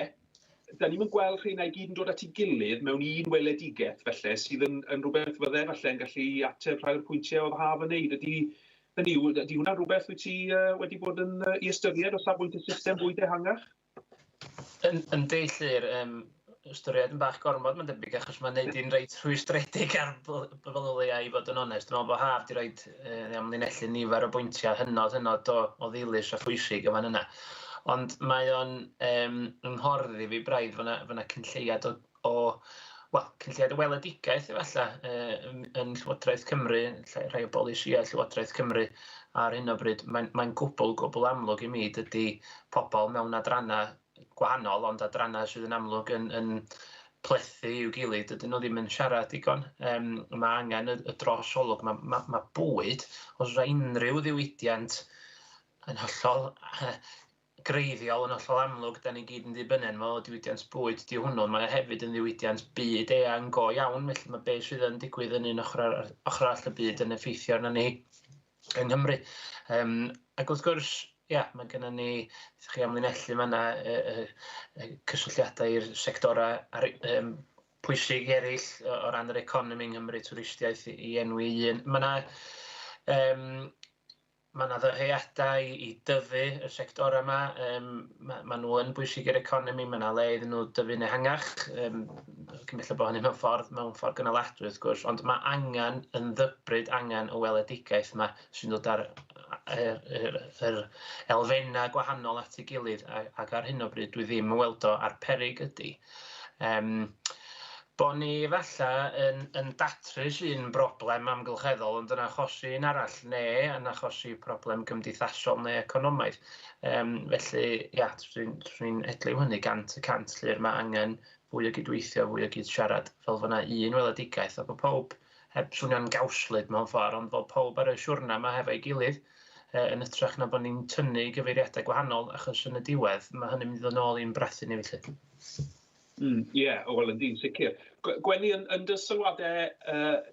da ni'n gweld rheina i gyd yn dod at ei gilydd mewn un weledigaeth felly, sydd yn rhywbeth fydde falle yn gallu ateb rhai o'r pwyntiau oedd Haf yn neud. Ydy hwnna rhywbeth wyt ti wedi bod yn i ystyried o safbwynt y system bwyd ehangach? Yndi, Llyr, ystyried yn bach gormod, mae'n debyg, achos mae'n neud i'n reit rhwystredig ar feddyliau, i fod yn onest. Dwi'n meddwl bod Haf wedi rhoi amlinellu nifer o bwyntiau hynod, hynod o ddilys a phwysig o fan yna. Ond mae o'n yng nghorddi fi braidd fod yna cynlleiad o, wel, cynlleiad o weledigaeth efallai yn Llywodraeth Cymru, rhai o bolisïau Llywodraeth Cymru ar hyn o bryd. Mae'n gwbl, gwbl amlwg i mi dydy pobl mewn adrannau gwahanol, ond adrannau sydd yn amlwg yn plethu i'w gilydd, dydyn nhw ddim yn siarad digon. Mae angen y drosolwg, mae bwyd, os oes unrhyw ddiwydiant yn hollol greiddiol, yn hollol amlwg, da ni gyd yn dibynnu arno fo, diwydiant bwyd di hwnnw. Mae o hefyd yn ddiwydiant byd eang go iawn, felly mae beth sydd yn digwydd yn un ochr arall y byd yn effeithio arno ni yng Nghymru. Ac wrth gwrs, ia, mae gennym ni, chi amlinellu fanna, y cysylltiadau i'r sectorau pwysig eraill o ran yr economi yng Nghymru, twristiaeth i enwi un. Mae yna ddyheadau i dyfu y sector yma. Ma nhw yn bwysig i'r economi, mae yna le iddyn nhw dyfu'n ehangach. Cyn belled bod hynny mewn ffordd gynaladwy wrth gwrs, ond mae angen yn ddybryd angen y weledigaeth yma sy'n dod ar yr elfennau gwahanol at ei gilydd, ac ar hyn o bryd dwi ddim yn weld o, a'r peryg ydy bo' ni efalla yn datrys un broblem amgylcheddol ond yn achosi un arall, neu yn achosi problem gymdeithasol neu economaidd. Felly, ia, dwi edliw hynny 100% lle mae angen fwy o gydweithio, fwy o gyd-siarad, fel fyna un weledigaeth, a bod pawb, heb swnio'n gawslyd mewn ffordd, ond fel pawb ar y siwrna yma hefo'i gilydd, yn hytrach na bod ni'n tynnu i gyfeiriadau gwahanol, achos yn y diwedd mae hynny'n mynd i ddod nôl i'n brathu ni felly. Ie, yeah, wel, ynddi'n sicr. Gwenni, yn dy sylwadau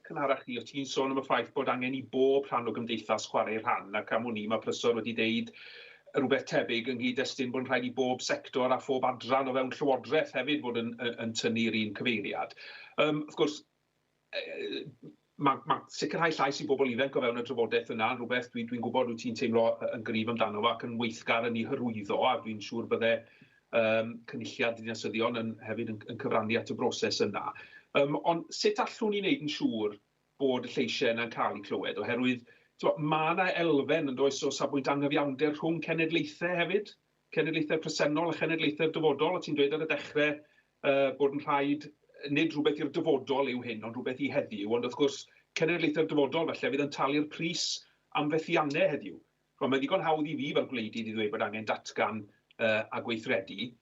cynharach chi, o ti'n sôn am y ffaith bod angen i bob rhan o gymdeithas chwarae rhan, ac am hwnni mae Prysor wedi deud rhywbeth tebyg yng nghyd-destun bod yn rhaid i bob sector a phob adran o fewn llywodraeth hefyd fod yn tynnu'r un cyfeiriad. Wrth gwrs, mae sicrhau llais i bobl ifanc o fewn y drafodaeth yna yn rhywbeth dwi gwybod wyt ti'n teimlo yn gryf amdano fo ac yn weithgar yn ei hyrwyddo, a dwi'n siŵr bydde Cynulliad Dinasyddion hefyd yn cyfrannu at y broses yna. Ond sut allwn ni wneud yn siŵr bod y lleisiau yna'n cael eu clywed? Oherwydd mae yna elfen yn does o safbwynt anghyfiawnder rhwng cenedlaethau hefyd, cenedlaethau presennol a chenedlaethau'r dyfodol, a ti'n dweud ar y dechrau bod yn rhaid nid rhywbeth i'r dyfodol yw hyn, ond rhywbeth i heddiw, ond wrth gwrs cenedlaethau'r dyfodol felly fydd yn talu'r pris am fethiannau heddiw. Wel, mae'n ddigon hawdd i fi fel gwleidydd i ddweud bod angen datgan a gweithredu,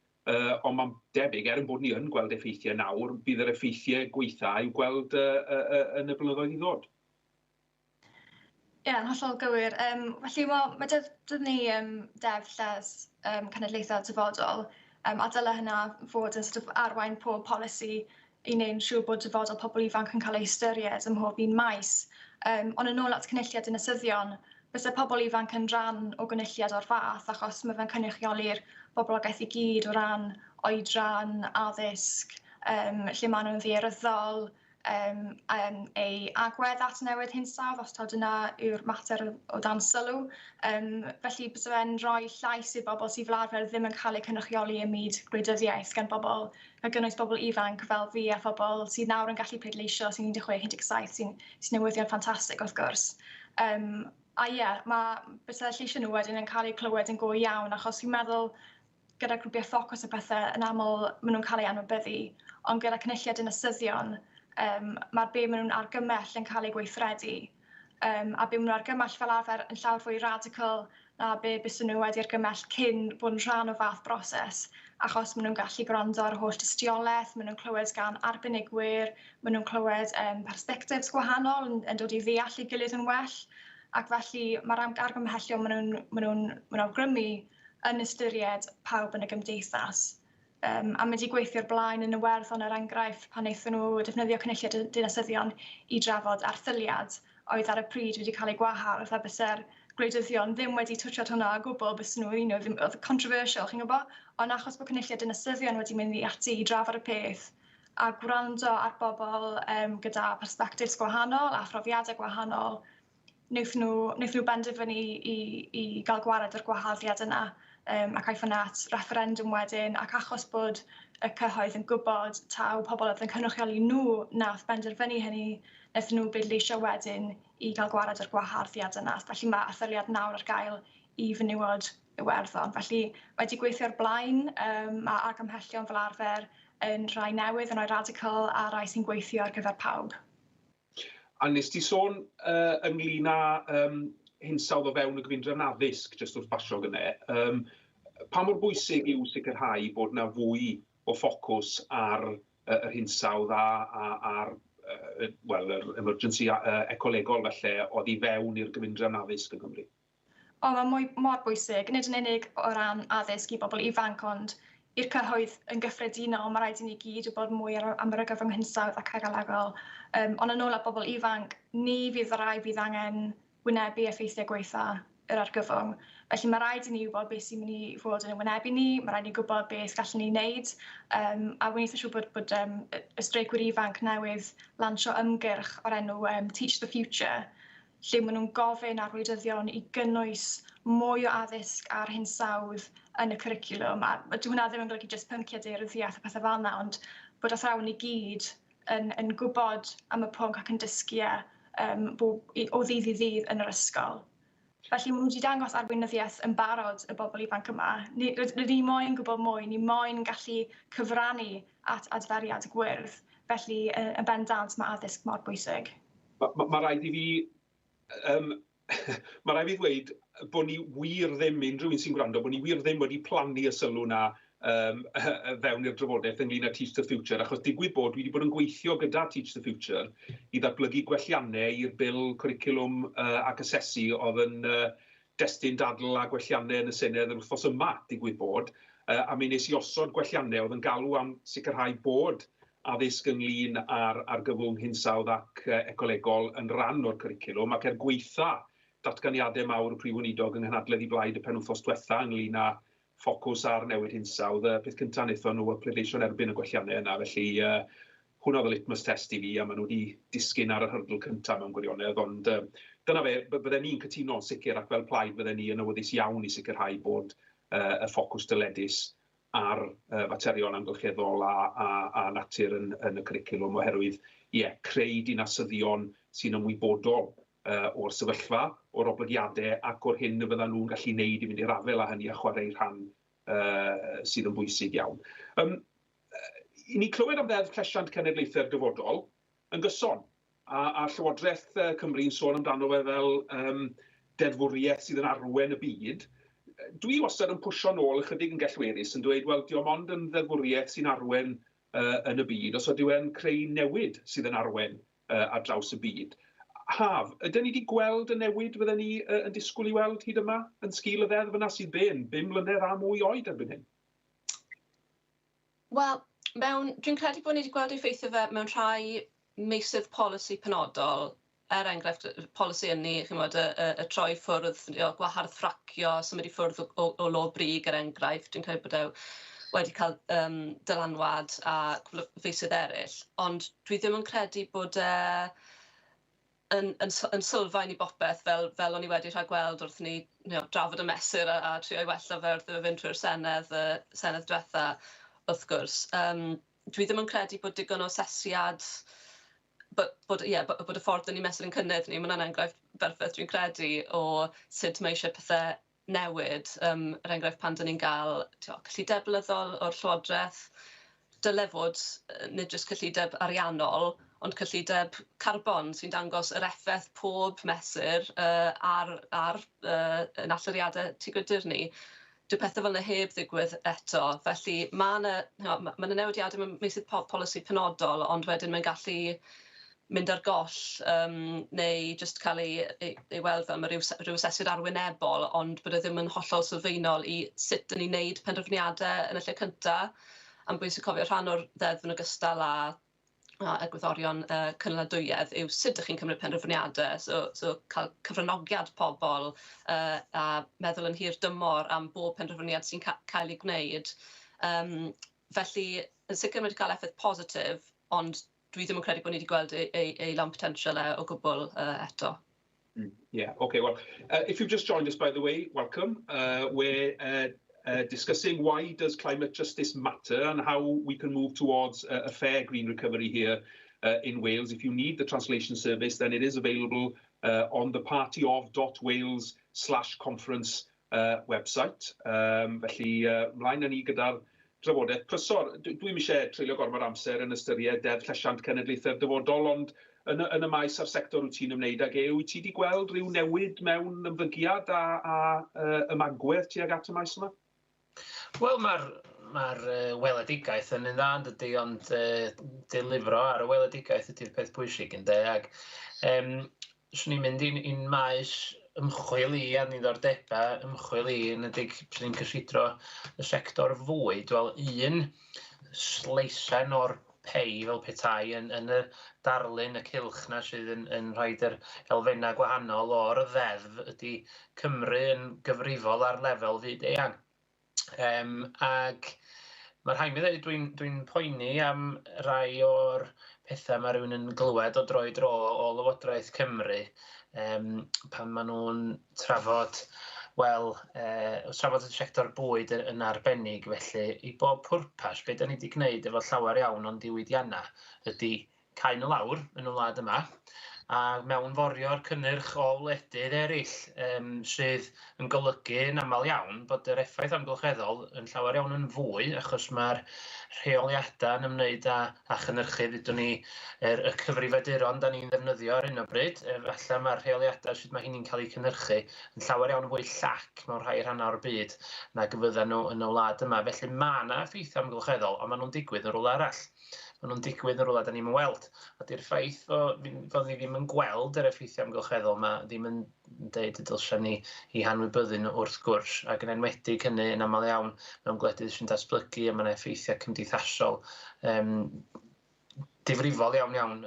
ond mae'n debyg, er yn bod ni yn gweld effeithiau nawr, bydd yr effeithiau gweitha i'w gweld yn y blynyddoedd i ddod. Ie, yeah, yn hollol gywir. Felly, mae dydd ni Deddf Lles Cenedlaethau Dyfodol, a dyle hynna fod yn sort of arwain pob polisi i wneud yn siŵr bod dyfodol pobl ifanc yn cael ei ystyried ym mhob un maes. Ond yn ôl at Cynulliad Dinasyddion, byse pobl ifanc yn rhan o gynulliad o'r fath, achos mae fe'n cynrychioli'r boblogaeth i gyd o ran oedran, addysg, lle maen nhw'n ddaearyddol, ei agwedd at newid hinsawdd, os taw dyna yw'r mater o dan sylw. Felly byse fe'n rhoi llais i'r bobl sydd fel arfer ddim yn cael eu cynrychioli ym myd gwleidyddiaeth gan bobl, gan gynnwys bobl ifanc fel fi a phobl sydd nawr yn gallu pleidleisio, sy'n 16, 17, sy newyddion ffantastig wrth gwrs. A ie, yeah, mae byse lleisiau nhw wedyn yn cael eu clywed yn go iawn, achos fi'n meddwl gyda grwpiau ffocws a pethau yn aml maen nhw'n cael eu anwybyddu, ond gyda Cynulliad Dinasyddion, mae'r be maen nhw'n argymell yn cael ei gweithredu. A be maen nhw'n argymell fel arfer yn llawer fwy radical na na be byswn nhw wedi argymell cyn bod yn rhan o fath broses, achos maen nhw'n gallu gwrando ar holl dystiolaeth, maen nhw'n clywed gan arbenigwyr, maen nhw'n clywed perspectives gwahanol yn dod i ddeall ei gilydd yn well, ac felly mae'r argymhellion maen nhw'n awgrymu yn ystyried pawb yn y gymdeithas. A mae wedi gweithio'r blaen yn Iwerddon, er enghraifft, pan wnaethon nhw defnyddio cynulliad dinasyddion i drafod erthyliad oedd ar y pryd wedi cael ei gwahardd, a byse'r gwleidyddion ddim wedi twtsiad hwnna o gwbl, bys nhw, ddim, oedd controversial, chi'n gwybod? Ond achos bod cynulliad dinasyddion wedi mynd i ati i drafod y peth a gwrando ar bobl gyda perspectives gwahanol a phrofiadau gwahanol, wnaethon nhw benderfynu i gael gwared o'r gwaharddiad yna ac aeth hwnna at referendum wedyn, ac achos bod y cyhoedd yn gwybod taw pobl oedd yn cynrychioli nhw nath benderfynu hynny, wnaethon nhw bleidleisio wedyn i gael gwared o'r gwaharddiad yna. Felly mae erthyliad nawr ar gael i fenywod Iwerddon. Felly mae wedi gweithio'r blaen, mae argymhellion fel arfer yn rhai newydd, yn rhai radical a rhai sy'n gweithio ar gyfer pawb. A nes ti sôn ynglyn â hinsawdd o fewn y gyfundrefn addysg, jyst wrth basio gyne. Pa mor bwysig yw sicrhau bod na fwy o ffocws ar yr hinsawdd a ar well, yr emergency ecolegol felly oedd i fewn i'r gyfundrefn addysg yng Nghymru? O, mae mwy, mor bwysig, nid yn unig o ran addysg i bobl ifanc, ond i'r cyhoedd yn gyffredinol. Mae rhaid i ni gyd wybod mwy am yr argyfwng hinsawdd ac ecolegol. Ond yn ôl at bobl ifanc, ni fydd y rai fydd angen wynebu effeithiau gwaetha yr argyfwng. Felly mae rhaid i ni wybod beth sy'n mynd i fod yn wynebu ni, mae rhaid i ni gwybod beth gallwn ni wneud. A wy'n eitha siŵr bod y streicwyr ifanc newydd lansio ymgyrch o'r enw Teach the Future, lle maen nhw'n gofyn ar wleidyddion i gynnwys mwy o addysg ar hinsawdd yn y cwricwlwm. A dyw hwnna ddim yn golygu jyst pynciau daearyddiaeth a pethau fel yna, ond bod athrawon i gyd yn gwybod am y pwnc ac yn dysgu e o ddydd i ddydd yn yr ysgol. Felly maen nhw wedi dangos arweinyddiaeth yn barod, y bobl ifanc yma. Rydyn ni moyn gwybod mwy, ni moyn gallu cyfrannu at adferiad gwyrdd. Felly, yn bendant, mae addysg mor bwysig. Mae rhaid i fi ddweud bod ni wir ddim, unrhyw un sy'n gwrando, bod ni wir ddim wedi plannu y sylw na fewn i'r drafodaeth ynglyn â Teach the Future, achos digwydd bod dwi wedi bod yn gweithio gyda Teach the Future i ddatblygu gwelliannau i'r bil cwricwlwm ac asesu oedd yn destun dadl a gwelliannau yn y Senedd yr wythnos yma, digwydd bod, a mi nes i osod gwelliannau oedd yn galw am sicrhau bod addysg ynglyn â'r argyfwng hinsawdd ac ecolegol yn rhan o'r cwricwlwm, ac er gweitha datganiadau mawr y Prif Weinidog yng nghynhadledd ei blaid y penwythnos diwetha ynglyn â ffocws ar newid hinsawdd, y peth cyntaf wnaethon nhw oedd pleidleisio yn erbyn y gwelliannau yna, felly hwnna oedd y litmus test i fi, a maen nhw wedi disgyn ar yr hurdle cyntaf mewn gwirionedd, ond dyna fe, bydden ni'n cytuno'n sicr ac fel plaid bydden ni yn awyddus iawn i sicrhau bod y ffocws dyledus ar faterion amgylcheddol a natur yn y cwricwlwm, oherwydd, ie, creu dinasyddion sy'n ymwybodol o'r sefyllfa, o'r oblygiadau ac o'r hyn y fyddan nhw'n gallu wneud i fynd i'r afael â hynny a chwarae rhan sydd yn bwysig iawn. I ni clywed am Ddeddf Llesiant Cenedlaethau'r Dyfodol yn gyson, a Llywodraeth Cymru'n sôn amdano fe fel deddfwriaeth sydd yn arwen y byd. Dwi wastad yn pwsio nôl ychydig yn gellwerus yn dweud, wel, diolch ond yn ddeddfwriaeth sy'n arwen yn y byd, os ydyw e'n creu newid sydd yn arwen ar draws y byd. Haf, ydyn ni wedi gweld y newid fydden ni yn disgwyl i weld hyd yma yn sgil y ddeddf yna sydd ben 5 mlynedd a mwy oed erbyn hyn? Wel, dwi'n credu bod ni wedi gweld effeithio fe mewn rhai meysydd polisi penodol, er enghraifft polisi ynni, chimod, y troi ffwrdd, gwahardd ffracio, symud i ffwrdd o lo brig, er enghraifft. Dwi'n credu bod e wedi cael dylanwad a cwpl o feysydd eraill. Ond dwi ddim yn credu bod e yn sylfaen i bopeth fel o'n i wedi rhagweld wrth ni drafod y mesur a trio i wella fe wrth iddo fe fynd trwy'r Senedd, y Senedd diwetha, wrth gwrs. Dwi ddim yn credu bod digon o asesiad bod, ie, bod y ffordd dyn ni'n mesur yn cynnydd ni, mae hwnna'n enghraifft berffaith, dwi'n credu, o sut mae eisiau pethau newid. Er enghraifft, pan dyn ni'n gael cyllideb blynyddol o'r Llywodraeth, dyle fod nid jyst cyllideb ariannol, Ond cyllideb carbon sy'n dangos yr effaith pob mesur ar yn allyriadau tŷ gwydr ni. Dyw pethau fel yna heb ddigwydd eto. Felly mae yna, ma 'na newidiadau mewn meysydd polisi penodol, ond wedyn mae'n gallu mynd ar goll neu jyst cael ei weld fel mae rhyw asesiad arwynebol, ond bod e ddim yn hollol sylfaenol i sut dyn ni'n neud penderfyniadau yn y lle cyntaf. A'n bwysig cofio, rhan o'r ddeddf yn ogystal â egwyddorion cynaliadwyedd yw sut ydych chi'n cymryd penderfyniadau. So cael cyfranogiad pobl a meddwl yn hir dymor am bob penderfyniad sy'n cael ei gwneud. Felly, yn sicr mae wedi cael effaith positif, ond dwi ddim yn credu bod ni wedi gweld ei lawn potensial e o gwbl eto. Yeah, okay, well, if you've just joined us, by the way, welcome. We're discussing why does climate justice matter and how we can move towards a fair green recovery here in Wales. If you need the translation service, then it is available on the partyof.wales/conference website. Felly, mlaen â ni gyda'r drafodaeth. Prysor, dwi'm eisiau treulio gormod amser yn ystyried Deddf Llesiant Cenedlaethau'r Dyfodol, ond yn y maes a'r sector wyt ti'n ymwneud ag e, wyt ti wedi gweld rhyw newid mewn ymddygiad a ymagwedd tuag at y maes yma? Wel, mae'r weledigaeth yn un dda, yn dydy, ond delifro ar y weledigaeth ydy'r peth pwysig, ynde. Ac swn i'n mynd i'n maes ymchwil i a niddordebau ymchwil i, yn ydig, swn i'n cysidro y sector fwyd, wel, un sleisen o'r pei fel petai yn y darlun y cylch na sydd yn rhoi yr elfennau gwahanol o'r ddeddf ydy Cymru yn gyfrifol ar lefel fyd eang. Ac mae rhaid mi ddweud, dwi'n poeni am rai o'r pethau mae rhywun yn glywed o dro i dro o Lywodraeth Cymru pan maen nhw'n trafod, wel, trafod y sector bwyd yn arbennig. Felly, i bob pwrpas, be da ni wedi gwneud efo llawer iawn o'n diwydiannau ydy cau nhw lawr yn y wlad yma a mewnforio'r cynnyrch o wledydd eraill, sydd yn golygu yn aml iawn bod yr effaith amgylcheddol yn llawer iawn yn fwy, achos mae'r rheoliadau yn ymwneud â chynhyrchu, ddudwn ni, y cyfrifiaduron da ni'n ddefnyddio ar hyn o bryd, falle mae'r rheoliadau sut mae hynny'n cael eu cynhyrchu yn llawer iawn fwy llac mewn rhai rhannau o'r byd nag y fyddan nhw yn y wlad yma. Felly mae yna effeithiau amgylcheddol, ond maen nhw'n digwydd yn rhywle arall. Maen nhw'n digwydd yn rhywle da ni'n weld. A di'r ffaith fod ni ddim yn gweld yr effeithiau amgylcheddol yma ddim yn deud y dylsen ni i hanwybyddu nhw, wrth gwrs, ac yn enwedig hynny yn aml iawn mewn gwledydd sy'n datblygu, a mae yna effeithiau cymdeithasol difrifol iawn iawn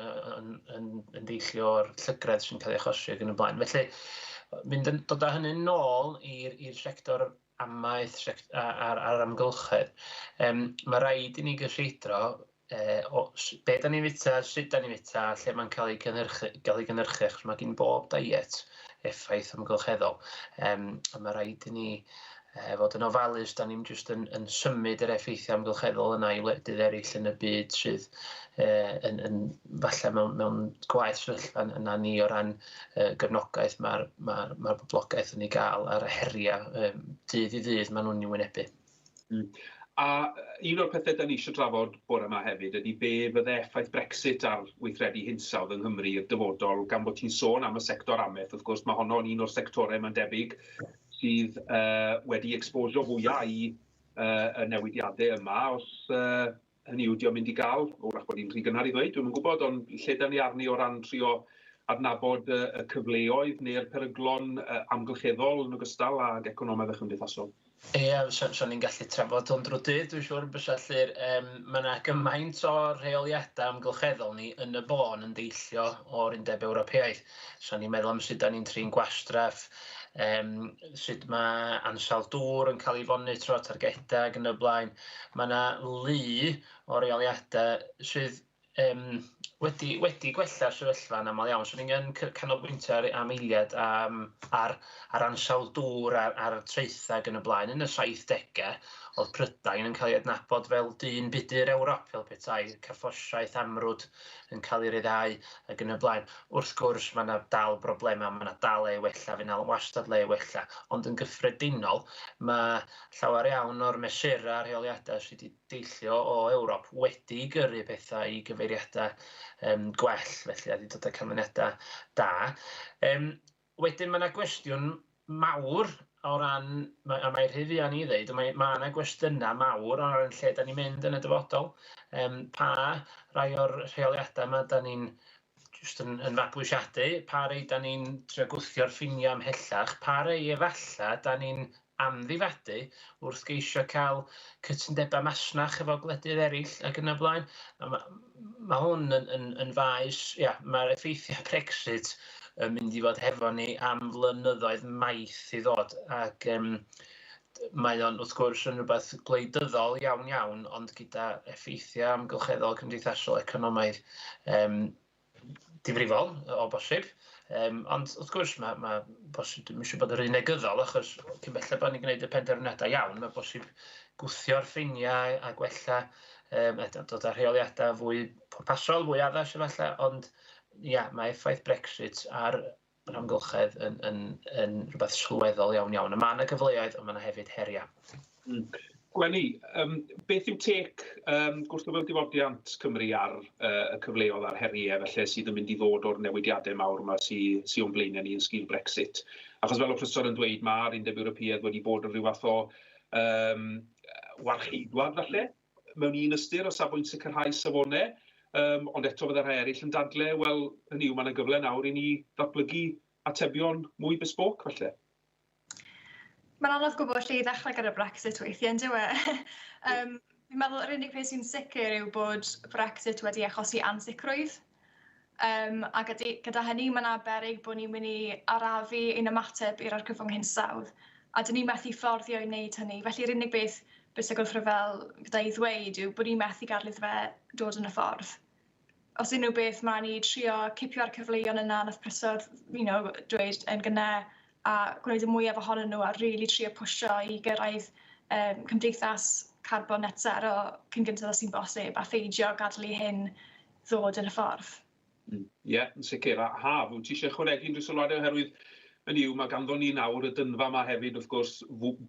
yn deillio o'r llygredd sy'n cael ei achosi ac yn y blaen. Felly, mynd yn, dod â hynny nôl i'r sector amaeth a'r amgylchedd, mae rhaid i ni gysidro be da ni'n fita, sut da ni'n fita, lle mae'n cael ei gynhyrchu, achos mae gen bob diet effaith amgylcheddol. A mae rhaid i ni fod yn ofalus, da ni'n jyst yn symud yr effeithiau amgylcheddol yna i wledydd eraill yn y byd sydd yn falle mewn gwaeth sefyllfa yna ni o ran gefnogaeth mae'r ma boblogaeth yn ei gael a'r heriau dydd i ddydd maen nhw'n ei wynebu. A un o'r pethau da ni eisiau trafod bore yma hefyd ydy be fydde effaith Brexit ar weithredu hinsawdd yng Nghymru i'r dyfodol, gan bod ti'n sôn am y sector amaeth. Wrth gwrs, mae honno'n un o'r sectorau mae'n debyg sydd wedi exposio fwyaf i y newidiadau yma. Os hynny yw, di o'n mynd i gael, wrach bod hi'n rhy gynnar i ddweud, dwi'm yn gwybod, ond lle da ni arni o ran trio adnabod y cyfleoedd neu'r peryglon amgylcheddol yn ogystal ag economaidd a chymdeithasol? Ie, so ni'n gallu trafod hwn drwy dydd, dwi'n siŵr, bysa Llyr. Mae yna gymaint o rheoliadau amgylcheddol ni yn y bôn yn deillio o'r Undeb Ewropeaidd. So ni'n meddwl am sut da ni'n trin gwastraff, sut mae ansawdd dŵr yn cael ei fonitro, targedau ac yn y blaen. Mae yna lu o reoliadau sydd wedi gwella'r sefyllfa yn aml iawn. So ni'n yn canolbwyntio am eiliad ar ansawdd dŵr, ar traethau ac yn y blaen. Yn y 70au, oedd Prydain yn cael ei adnabod fel dyn budur Ewrop, fel petai, carthffosiaeth amrwd yn cael ei ryddhau ac yn y blaen. Wrth gwrs, mae yna dal broblemau, mae yna dal le i wella, fydd yna wastad le i wella. Ond yn gyffredinol, mae llawer iawn o'r mesurau rheoliadau sydd wedi deillio o Ewrop wedi gyrru pethau i gyfeiriadau gwell, felly, a wedi dod â canlyniadau da. Wedyn mae yna gwestiwn mawr o ran, a mae rhy fuan i ddeud, mae yna gwestiynau mawr o ran lle da ni'n mynd yn y dyfodol. Pa rai o'r rheoliadau yma da ni'n jyst yn fabwysiadu, pa rei da ni'n trio gwthio'r ffiniau ymhellach, pa rei efallai da ni'n amddifadu wrth geisio cael cytundebau masnach efo gwledydd eraill ac yn y blaen. Mae hwn yn faes, ia, mae'r effeithiau Brexit yn mynd i fod hefo ni am flynyddoedd maith i ddod, ac mae o'n wrth gwrs yn rhywbeth gwleidyddol iawn iawn, ond gyda effeithiau amgylcheddol, cymdeithasol, economaidd difrifol o bosib. Ond wrth gwrs mae bosib, dwi'm eisiau bod yn rhy negyddol, achos cyn belled bod ni'n gwneud y penderfyniadau iawn, mae bosib gwthio'r ffiniau a gwella, a dod â rheoliadau fwy pwrpasol, fwy addas efallai, ond ia, mae effaith Brexit ar yr amgylchedd yn rhywbeth sylweddol iawn iawn. A mae yna gyfleoedd, ond mae yna hefyd heriau. Gwenny, beth yw take Gwrthryfel Difodiant Cymru ar y cyfleoedd a'r heriau felly sydd yn mynd i ddod o'r newidiadau mawr yma sy o'n blaenau ni yn sgil Brexit? Achos fel o Prysor yn dweud, mae'r Undeb Ewropeaidd wedi bod yn rhyw fath o warcheidwad falle, mewn un ystyr o safbwynt sicrhau safonau, ond eto fydda rhai eraill yn dadle, wel, hynny yw, mae yna gyfle nawr i ni ddatblygu atebion mwy bespoke falle. Mae'n anodd gwybod lle i ddechrau gyda Brexit weithiau, yn dyw e? Fi'n meddwl yr unig peth sy'n sicr yw bod Brexit wedi achosi ansicrwydd. A gyda hynny, mae yna beryg bod ni'n mynd i arafu ein ymateb i'r argyfwng hinsawdd. A dyn ni'n methu fforddio i wneud hynny. Felly yr unig beth byse gwrthryfel gyda i ddweud yw bod ni'n methu gadael iddo fe dod yn y ffordd. Os unrhyw beth, mae ni trio cipio'r cyfleoedd yna nath Prysor dweud yn gynne, a gwneud y mwyaf ohonyn nhw a really trio pwysio i gyrraedd cymdeithas carbon net zero cyn gynted â sy'n bosib a pheidio gadael i hyn ddod yn y ffordd. Ie, yeah, yn sicr. A Haf, wyt ti eisiau ychwanegu unrhyw sylwadau oherwydd hynny yw, mae ganddo ni nawr y dynfa yma hefyd, wrth gwrs,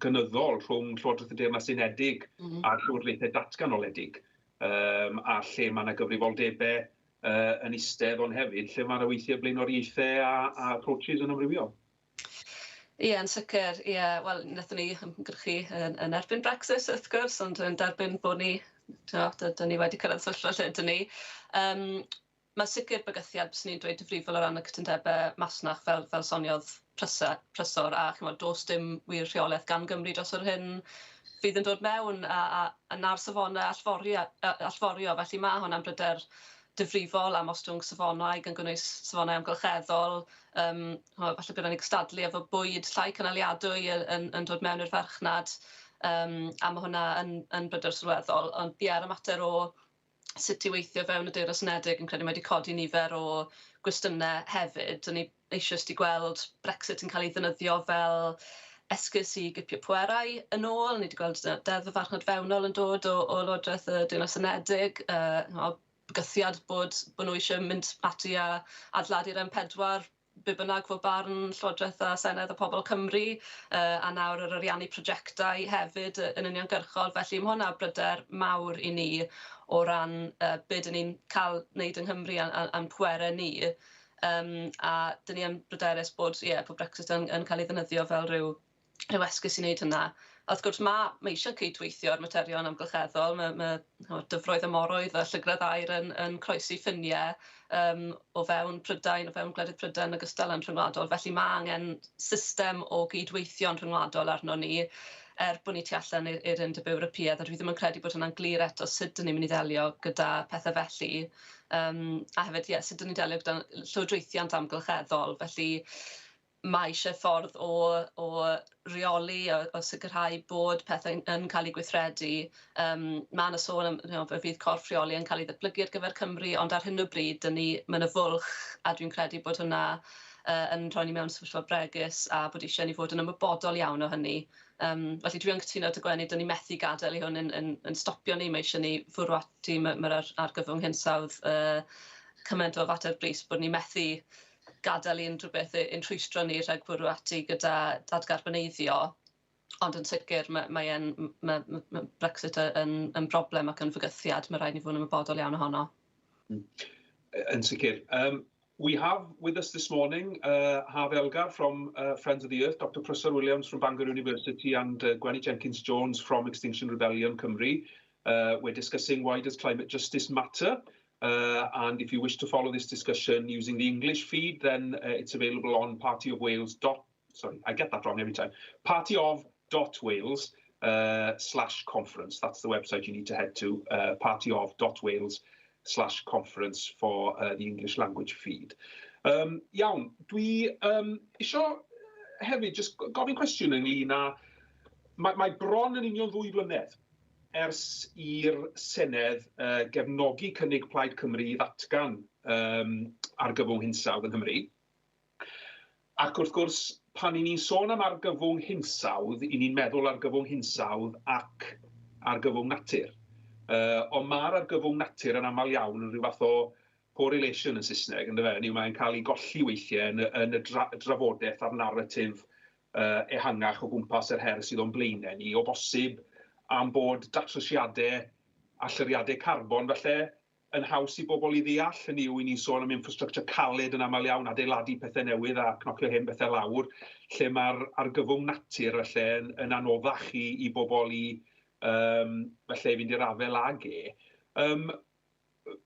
gynyddol rhwng Llywodraeth y Deyrnas Unedig a'r llywodraethau datganoledig, a lle mae yna gyfrifoldebau yn eistedd, ond hefyd lle mae yna weithiau blaenoriaethau a approaches yn amrywio. Ie, yn sicr. Ie, wel, wnaethon ni ymgyrchu yn erbyn Brexit, wrth gwrs, ond yn derbyn bod ni, dyn ni wedi cyrraedd sefyllfa lle dyn ni. Mae sicr bygythiad, byswn ni'n dweud, difrifol o ran y cytundebau masnach, fel soniodd Prysor, a chimod, does dim wir rheolaeth gan Gymru dros yr hyn fydd yn dod mewn a na'r safonau allforio. Felly mae hwnna'n bryder difrifol am ostwng safonau, gan gynnwys safonau amgylcheddol. Falle byddwn ni'n cystadlu efo bwyd llai cynaliadwy yn dod mewn i'r farchnad, a mae hwnna yn bryder sylweddol. Ond ie, ar y mater o sut i weithio fewn y Deyrnas Unedig, yn credu mae wedi codi nifer o gwestiynau hefyd. Dyn ni eisoes wedi gweld Brexit yn cael ei ddefnyddio fel esgus i gipio pwerau yn ôl. Ni wedi gweld Deddf y Farchnad Fewnol yn dod o Lywodraeth y Deyrnas Unedig, bygythiad bod nhw eisiau mynd ati a adeiladu'r M4, be bynnag fo barn Llywodraeth a Senedd a pobl Cymru, a nawr yr ariannu prosiectau hefyd yn uniongyrchol. Felly mae hwnna bryder mawr i ni o ran be dyn ni'n cael wneud yng Nghymru a'n pwerau ni. A dyn ni yn bryderus bod Brexit yn cael ei ddefnyddio fel rhyw esgus i wneud hynna. A wrth gwrs mae eisiau cydweithio ar materion amgylcheddol, mae dyfroedd a moroedd a llygredd aer yn croesi ffiniau o fewn Prydain, o fewn gwledydd Prydain yn ogystal â'n rhyngwladol. Felly mae angen system o gydweithio'n rhyngwladol arno ni, er bod ni tu allan i'r Undeb Ewropeaidd, a dwi ddim yn credu bod hwnna'n glir eto sut dyn ni'n mynd i ddelio gyda pethau felly. A hefyd, ie, sut dyn ni'n delio gyda llywodraethiant amgylcheddol. Felly mae eisiau ffordd o reoli, o sicrhau bod pethau yn cael eu gweithredu. Mae yna sôn am, fe fydd corff rheoli yn cael ei ddatblygu ar gyfer Cymru, ond ar hyn o bryd, mae yna fwlch, a dwi'n credu bod hwnna yn rhoi ni mewn sefyllfa bregus a bod eisiau ni fod yn ymwybodol iawn o hynny. Felly dwi yn cytuno â Gwenny, dyn ni methu gadael i hwn yn stopio ni, mae eisiau ni fwrw ati, mae'r argyfwng hinsawdd cymaint o fater brys bod ni methu gadael i unrhyw beth ein rhwystro ni rhag bwrw ati gyda dadgarboneiddio, ond yn sicr mae Brexit yn broblem ac yn fygythiad, mae rhaid ni fod yn ymwybodol iawn ohono. Yn sicr. We have with us this morning Haf Elgar from Friends of the Earth, Dr Prysor Williams from Bangor University and Gwenny Jenkins-Jones from Extinction Rebellion Cymru. We're discussing why does climate justice matter? And if you wish to follow this discussion using the English feed, then it's available on Party of Wales dot, sorry, I get that wrong every time, partyof.wales/conference. That's the website you need to head to, partyof.wales/conference for the English language feed. Iawn, dwi isio hefyd just gofyn cwestiwn ynglyn â, mae bron yn union 2 flynedd ers i'r Senedd gefnogi cynnig Plaid Cymru i ddatgan argyfwng hinsawdd yng Nghymru. Ac wrth gwrs, pan i ni'n sôn am argyfwng hinsawdd, i ni'n meddwl argyfwng hinsawdd ac argyfwng natur. Ond mae'r argyfwng natur yn aml iawn yn rhyw fath o correlation yn Saesneg, yndyfe? Hynny yw, mae'n cael ei golli weithiau yn y drafodaeth a'r naratif ehangach o gwmpas yr her sydd o'n blaenau ni, o bosib am bod datrysiadau allyriadau carbon falle yn haws i bobl i ddeall. Hynny yw, i ni'n sôn am infrastructure caled yn aml iawn, adeiladu pethau newydd a cnocio hen bethau lawr, lle mae'r argyfwng natur felly yn anoddach i bobl i felly i fynd i'r afael ag e.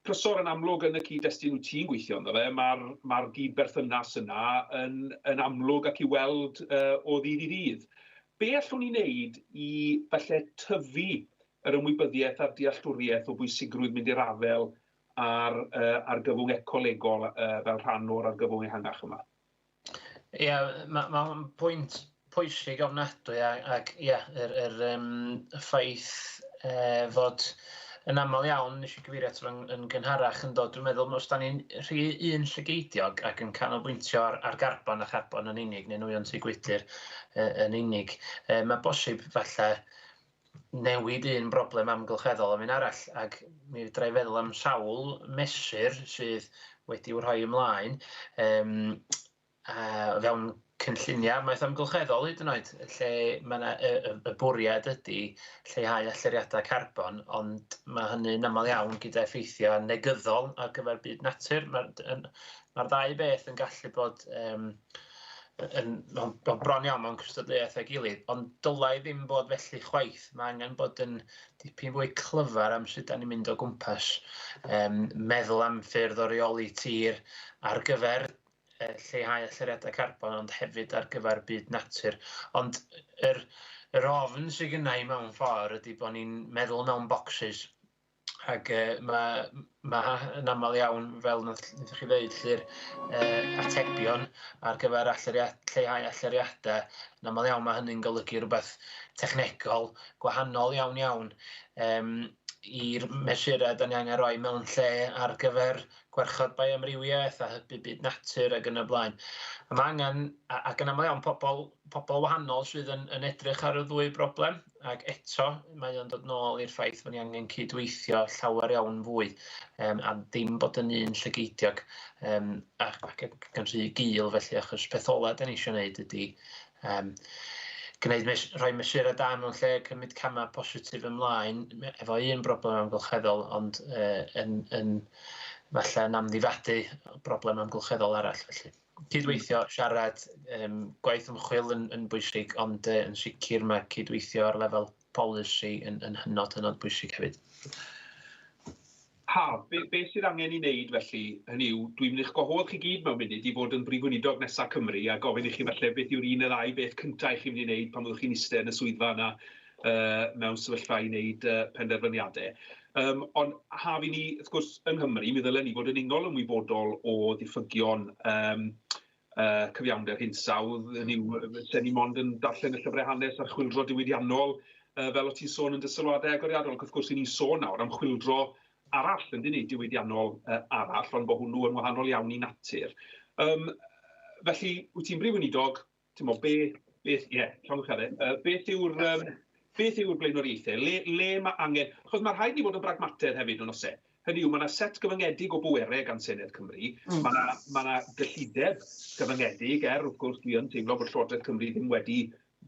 Prysor, yn amlwg yn y cyd-destun wyt ti'n gweithio ynddo fe, mae'r gyd-berthynas yna yn amlwg ac i weld o ddydd i ddydd. Be allwn ni wneud i falle tyfu yr ymwybyddiaeth a'r dealltwriaeth o bwysigrwydd mynd i'r afael ar argyfwng ecolegol fel rhan o'r argyfwng ehangach yma? Ie, yeah, mae'n ma pwynt pwysig ofnadwy ac ie, y ffaith fod yn aml iawn, nes i gyfeirio ato yn gynharach yn dod, dwi'n meddwl, os da ni'n rhy un llygeidiog ac yn canolbwyntio ar garbon a charbon yn unig, neu nwyon tŷ gwydr yn unig, mae bosib falle newid un broblem amgylcheddol am un arall, ac mi fedra i feddwl am sawl mesur sydd wedi i'w rhoi ymlaen fewn cynlluniau maeth amgylcheddol hyd yn oed, lle mae 'na y bwriad ydy lleihau allyriadau carbon, ond mae hynny'n aml iawn gyda effeithiau negyddol ar gyfer byd natur. Mae'r ma ddau beth yn gallu bod yn bron iawn mewn cystadleuaeth â'i gilydd, ond dylai ddim bod felly chwaith. Mae angen bod yn dipyn fwy clyfar am sut da ni'n mynd o gwmpas, meddwl am ffyrdd o reoli tir ar gyfer lleihau allyriadau carbon, ond hefyd ar gyfer byd natur. Ond yr ofn sydd gynna i mewn ffordd ydy bod ni'n meddwl mewn boxes. Ac ma yn aml iawn, fel wnaethoch chi ddeud, Llyr, atebion ar gyfer lleihau allyriadau, yn aml iawn mae hynny'n golygu rhywbeth technegol gwahanol iawn iawn i'r mesurau da ni angen rhoi mewn lle ar gyfer gwarchod bioamrywiaeth a hybu byd natur ac yn y blaen. A mae angen, ac yn aml iawn, pobl wahanol sydd yn edrych ar y ddwy broblem, ac eto mae o'n dod nôl i'r ffaith bod ni angen cydweithio llawer iawn fwy, a dim bod yn un llygeidiog ac yn rhy gul felly, achos peth ola da ni eisiau gwneud ydy rhoi mesurau da mewn lle, cymryd camau positif ymlaen efo un broblem amgylcheddol, ond yn falle yn amddifadu broblem amgylcheddol arall. Felly cydweithio, siarad, gwaith ymchwil yn bwysig, ond yn sicr mae cydweithio ar lefel polisi yn hynod, hynod bwysig hefyd. Ha, be sydd angen i wneud felly, hynny yw, dwi'n mynd i'ch gwahodd chi gyd mewn munud i fod yn brif weinidog nesaf Cymru a gofyn i chi felly beth yw'r un neu ddau beth cyntaf i chi'n mynd i wneud pan fyddwch chi'n eistedd yn y swyddfa yna mewn sefyllfa i wneud penderfyniadau. Ond Haf, i ni, wrth gwrs, yng Nghymru, mi ddylen ni fod yn ingol ymwybodol o ddiffygion cyfiawnder hinsawdd. Hynny yw, se ni mond yn darllen y llyfrau hanes ar chwyldro diwydiannol, fel o ti'n sôn yn dy sylwadau agoriadol, ac wrth gwrs, i ni'n sôn nawr am chwyldro arall, yn ni, diwydiannol arall, ond bod hwnnw yn wahanol iawn i natur. Felly, wyt ti'n brif weinidog, ti'n mo, beth, ie, yeah, llongyfarchiadau, beth yw'r blaenoriaethau? Le mae angen, achos mae rhaid ni fod yn bragmataidd hefyd yn oes e? Hynny yw, mae yna set gyfyngedig o bwerau gan Senedd Cymru, mae yna gyllideb gyfyngedig, er wrth gwrs dwi yn teimlo bod Llywodraeth Cymru ddim wedi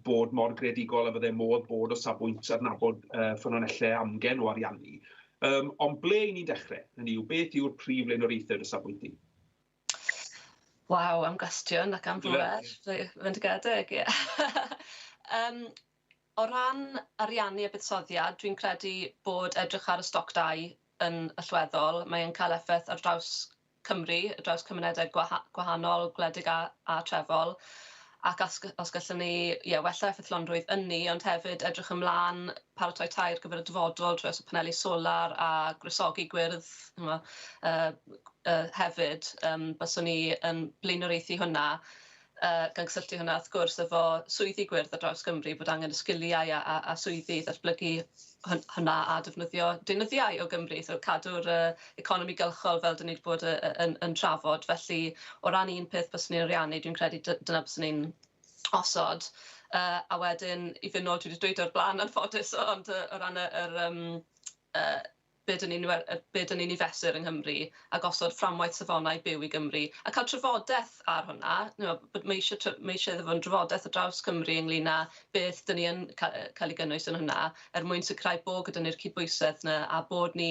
bod mor greadigol a fydde modd bod o safbwynt adnabod ffynonellau amgen o ariannu. Ond ble i ni'n dechrau? Hynny yw, beth yw'r prif flaenoriaethau dy safbwynt di? Waw, am gwestiwn ac am bwer. Fendigedig, ie. O ran ariannu a buddsoddiad, dwi'n credu bod edrych ar y stoc dai yn allweddol. Mae'n cael effaith ar draws Cymru, ar draws cymunedau gwahanol, gwledig a trefol. Ac os gallwn ni, ie, wella effeithlonrwydd ynni, ond hefyd edrych ymlaen paratoi tai ar gyfer y dyfodol trwy osod paneli solar a gwresogi gwyrdd, chimod, hefyd, byswn ni yn blaenoriaethu hwnna, gan gysylltu hwnna wrth gwrs efo swyddi gwyrdd ar draws Cymru, bod angen y sgiliau a swyddi i ddatblygu hwnna a defnyddio deunyddiau o Gymru, so cadw'r economi gylchol fel dyn ni wedi bod yn trafod. Felly, o ran un peth byswn ni'n ariannu, dwi'n credu dyna byswn ni'n osod. A wedyn, i fynd nôl, dwi wedi dweud o'r blaen anffodus, ond o ran y, yr, um, be dyn ni'n ei fesur yng Nghymru a gosod fframwaith safonau byw i Gymru a cael trafodaeth ar hwnna. You bod mae eisiau iddo fod yn drafodaeth ar draws Cymru ynglyn â beth dyn ni yn cael ei gynnwys yn hwnna er mwyn sicrhau bod gyda ni'r cydbwysedd yna a bod ni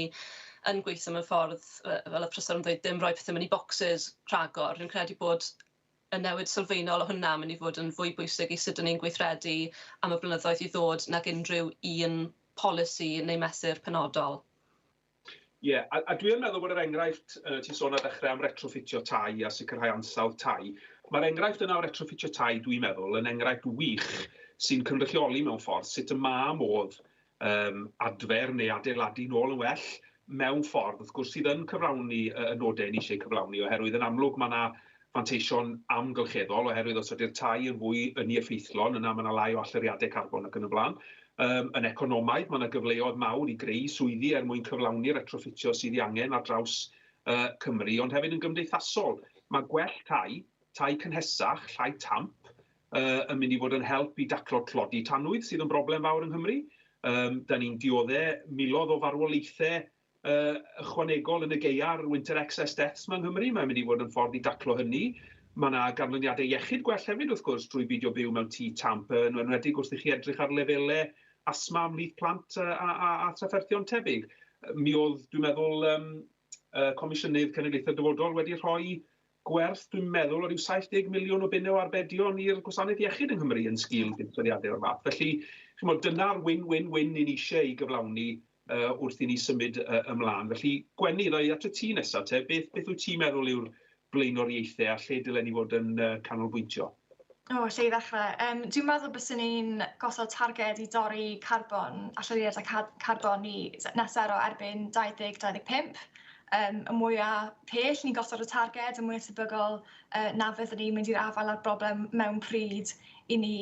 yn gweithio mewn ffordd, fel y Prysor yn dweud, dim rhoi pethau mewn i boxes rhagor. Dwi'n credu bod y newid sylfaenol o hwnna mynd i fod yn fwy bwysig i sut ydyn ni'n gweithredu am y blynyddoedd i ddod nag unrhyw un polisi neu mesur penodol. Ie, yeah, a dwi yn meddwl bod yr enghraifft, ti'n sôn ar ddechrau am retrofitio tai a sicrhau ansawdd tai, mae'r enghraifft yna o retrofitio tai, dwi'n meddwl, yn enghraifft wych sy'n cynrychioli mewn ffordd sut y mae modd adfer neu adeiladu nôl yn well mewn ffordd, wrth gwrs, sydd yn cyflawni y nodau ni eisiau cyflawni, oherwydd yn amlwg mae yna fanteision amgylcheddol, oherwydd os ydy'r tai yn fwy ynni effeithlon, yna mae yna lai o allyriadau carbon ac yn y blaen. Yn economaidd, mae yna gyfleoedd mawr i greu swyddi er mwyn cyflawni retrofitio sydd ei angen ar draws Cymru, ond hefyd yn gymdeithasol. Mae gwell tai, tai cynhesach, llai tamp, yn mynd i fod yn help i daclo tlodi tanwydd sydd yn broblem fawr yng Nghymru. Da ni'n dioddef miloedd o farwolaethau ychwanegol yn y gaeaf, winter excess deaths yma yng Nghymru. Mae'n mynd i fod yn ffordd i daclo hynny. Mae yna ganlyniadau iechyd gwell hefyd, wrth gwrs, drwy beidio byw mewn tŷ tamp, yn enwedig wrth i chi edrych ar lefelau asma ymhlith plant a trafferthion tebyg. Mi oedd, dwi'n meddwl, Comisiynydd Cenedlaethau'r Dyfodol wedi rhoi gwerth, dwi'n meddwl, o ryw 70 miliwn o bunnau o arbedion i'r gwasanaeth iechyd yng Nghymru yn sgil buddsoddiadau o'r fath. Felly, chimod, dyna'r win-win-win ni'n eisiau i gyflawni wrth i ni symud ymlaen. Felly, Gwenny, ddoi at y ti nesaf te. Beth wyt ti'n meddwl yw'r blaenoriaethau a lle dylen ni fod yn canolbwyntio? O, lle i ddechrau? Dwi'n meddwl byswn ni'n gosod targed i dorri carbon, allyriadau carbon i net sero erbyn 2025. Y mwyaf pell ni'n gosod y targed, y mwyaf tebygol na fyddwn ni'n mynd i'r afael â'r broblem mewn pryd i ni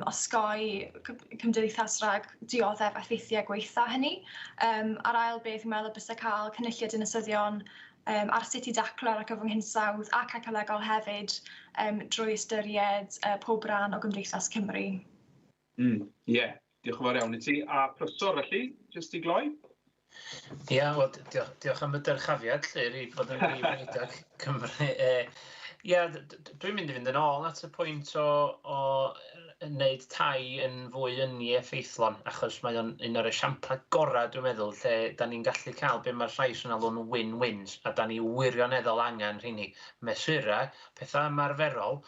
osgoi cymdeithas rhag dioddef effeithiau gwaetha hynny. A'r ail beth, fi'n meddwl byse cael cynulliad dinasyddion ar sut i daclo'r argyfwng hinsawdd ac ecolegol hefyd drwy ystyried pob rhan o gymdeithas Cymru. Yeah, diolch yn fawr iawn i ti. A Prysor felly, jyst i gloi? Ia, wel, diolch, diolch am y dyrchafiad, Llyr, i fod yn brif weinidog Cymru. Ia, dwi'n mynd i fynd yn ôl at y pwynt o wneud tai yn fwy ynni effeithlon, achos mae o'n un o'r esiamplau gorau, dwi'n meddwl, lle da ni'n gallu cael be mae'r Sais yn alw'n win-wins, a da ni wirioneddol angen rheini mesurau, pethau ymarferol,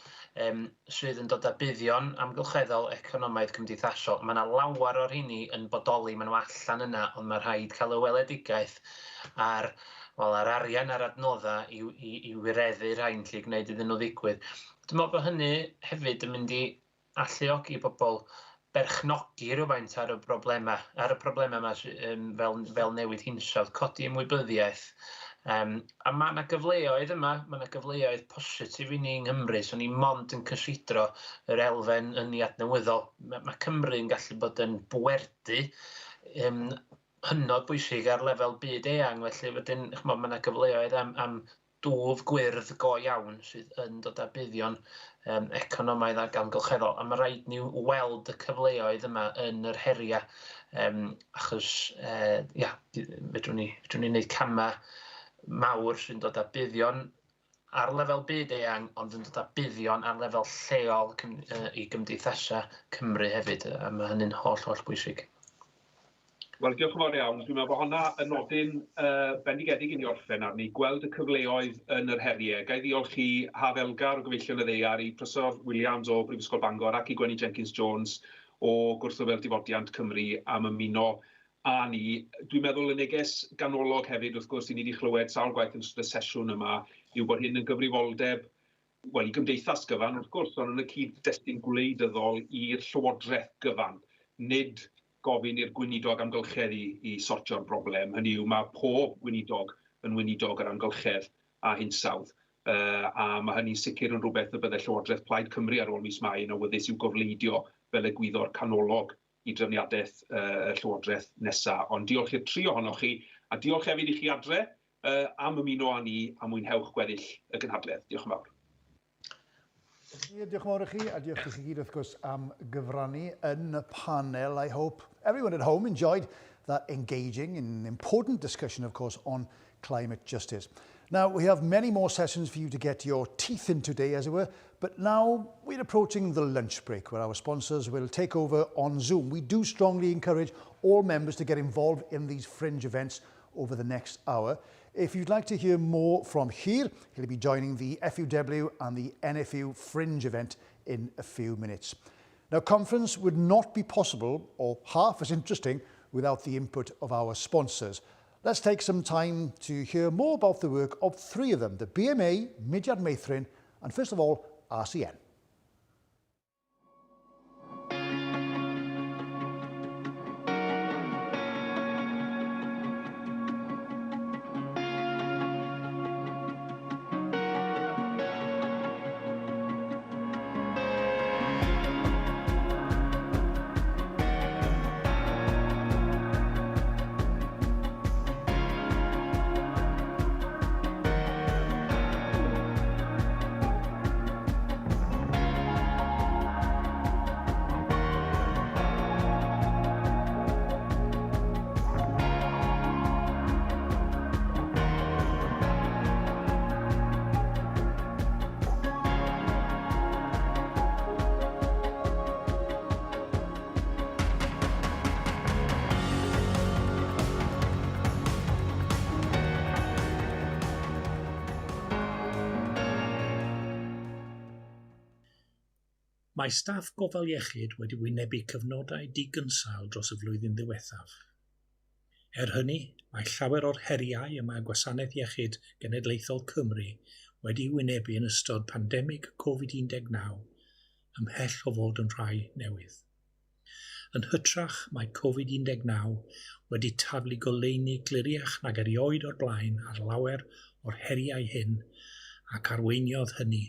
sydd yn dod â buddion amgylcheddol, economaidd, cymdeithasol. Mae yna lawer o'r rheini yn bodoli, maen nhw allan yna, ond mae rhaid cael y weledigaeth a'r, wel, ar arian a'r adnoddau i wireddu rhain, lle gwneud iddyn nhw ddigwydd. Dwi'n meddwl bod hynny hefyd yn mynd i alluogi bobl berchnogi rhywfaint ar y problemau yma fel newid hinsawdd, codi ymwybyddiaeth. A mae yna gyfleoedd yma, mae yna gyfleoedd positif i ni yng Nghymru, so ni mond yn cysidro yr elfen ynni adnewyddol. Mae Cymru yn gallu bod yn bwerdy hynod bwysig ar lefel byd eang, felly wedyn, ch'mod, mae yna gyfleoedd am dwf gwyrdd go iawn sydd yn dod â buddion economaidd ac amgylcheddol. A mae rhaid ni weld y cyfleoedd yma yn yr heriau, achos ia, fedrwn ni wneud camau mawr sy'n dod â buddion ar lefel byd eang, ond yn dod â buddion ar lefel lleol i gymdeithasau Cymru hefyd, a mae hynny'n holl, holl bwysig. Wel, diolch yn fawr iawn. Dwi'n meddwl bod honna yn nodyn uh, bendigedig i ni orffen arni, gweld y cyfleoedd yn yr heriau. Ga i ddiolch i Haf Elgar o Gyfeillion y Ddaear, i Prysor Williams o Brifysgol Bangor ac i Gwenny Jenkins-Jones o Gwrthryfel Difodiant Cymru am ymuno â ni. Dwi'n meddwl y neges ganolog hefyd, wrth gwrs, i ni wedi chlywed sawl gwaith yn ystod y sesiwn yma, yw bod hyn yn gyfrifoldeb wel, i gymdeithas gyfan, wrth gwrs, ond yn y cyd-destun gwleidyddol i'r llywodraeth gyfan, nid gofyn i'r gweinidog amgylchedd i, i sortio'r broblem. Hynny yw, mae pob gweinidog yn weinidog yr amgylchedd a hinsawdd. Uh, a mae hynny'n sicr yn rhywbeth y byddai Llywodraeth Plaid Cymru ar ôl mis Mai yn awyddus i'w gofleidio fel egwyddor canolog i drefniadaeth uh, y Llywodraeth nesaf. Ond diolch i'r tri ohonoch chi, a diolch hefyd i chi adre uh, am ymuno â ni a mwynhewch gweddill y gynhadledd. Diolch yn fawr. Ie, diolch yn fawr i chi, a diolch i chi gyd wrth gwrs am gyfrannu yn y panel. I hope everyone at home enjoyed that engaging and important discussion, of course, on climate justice. Now, we have many more sessions for you to get your teeth in today, as it were, but now we're approaching the lunch break where our sponsors will take over on Zoom. We do strongly encourage all members to get involved in these fringe events over the next hour. If you'd like to hear more from Llyr, he'll be joining the FUW and the NFU Fringe event in a few minutes. Now, conference would not be possible or half as interesting without the input of our sponsors. Let's take some time to hear more about the work of three of them, the BMA, Mudiad Meithrin, and first of all, RCN. Mae staff gofal iechyd wedi wynebu cyfnodau digynsail dros y flwyddyn ddiwethaf. Er hynny, mae llawer o'r heriau y mae Gwasanaeth Iechyd Genedlaethol Cymru wedi'u wynebu yn ystod pandemig Covid-19 ymhell o fod yn rhai newydd. Yn hytrach, mae Covid-19 wedi taflu goleuni gliriach nag erioed o'r blaen ar lawer o'r heriau hyn ac arweiniodd hynny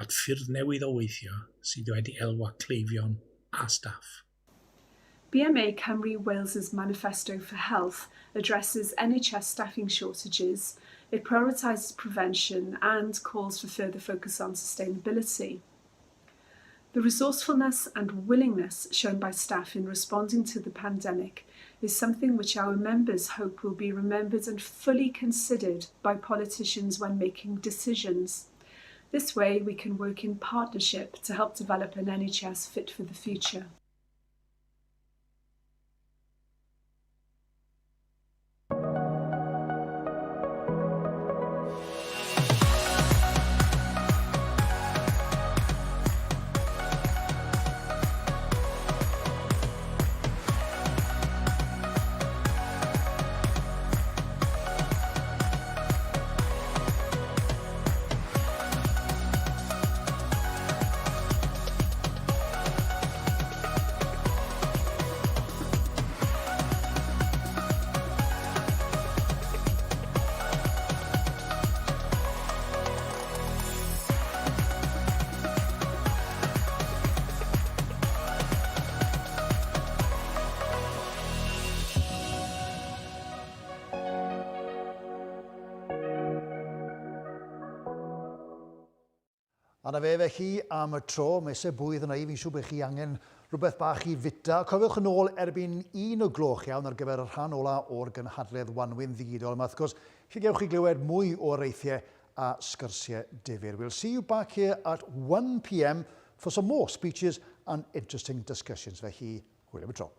at ffyrdd newydd o weithio sydd wedi elwa cleifion a staff. BMA Cymru Wales's Manifesto for Health addresses NHS staffing shortages, it prioritises prevention and calls for further focus on sustainability. The resourcefulness and willingness shown by staff in responding to the pandemic is something which our members hope will be remembered and fully considered by politicians when making decisions. This way, we can work in partnership to help develop an NHS fit for the future. A na fe felly am y tro, mae eisiau bwyd yna i, fi'n siŵr bod chi angen rhywbeth bach i fita. Cofiwch yn ôl erbyn un o gloch iawn ar gyfer y rhan ola o'r gynhadledd Wanwyn Ddigidol yma. Wrth gwrs, lle gewch chi glywed mwy o areithiau a sgyrsiau difyr. We'll see you back here at 1pm for some more speeches and interesting discussions. Felly, hwyl am y tro.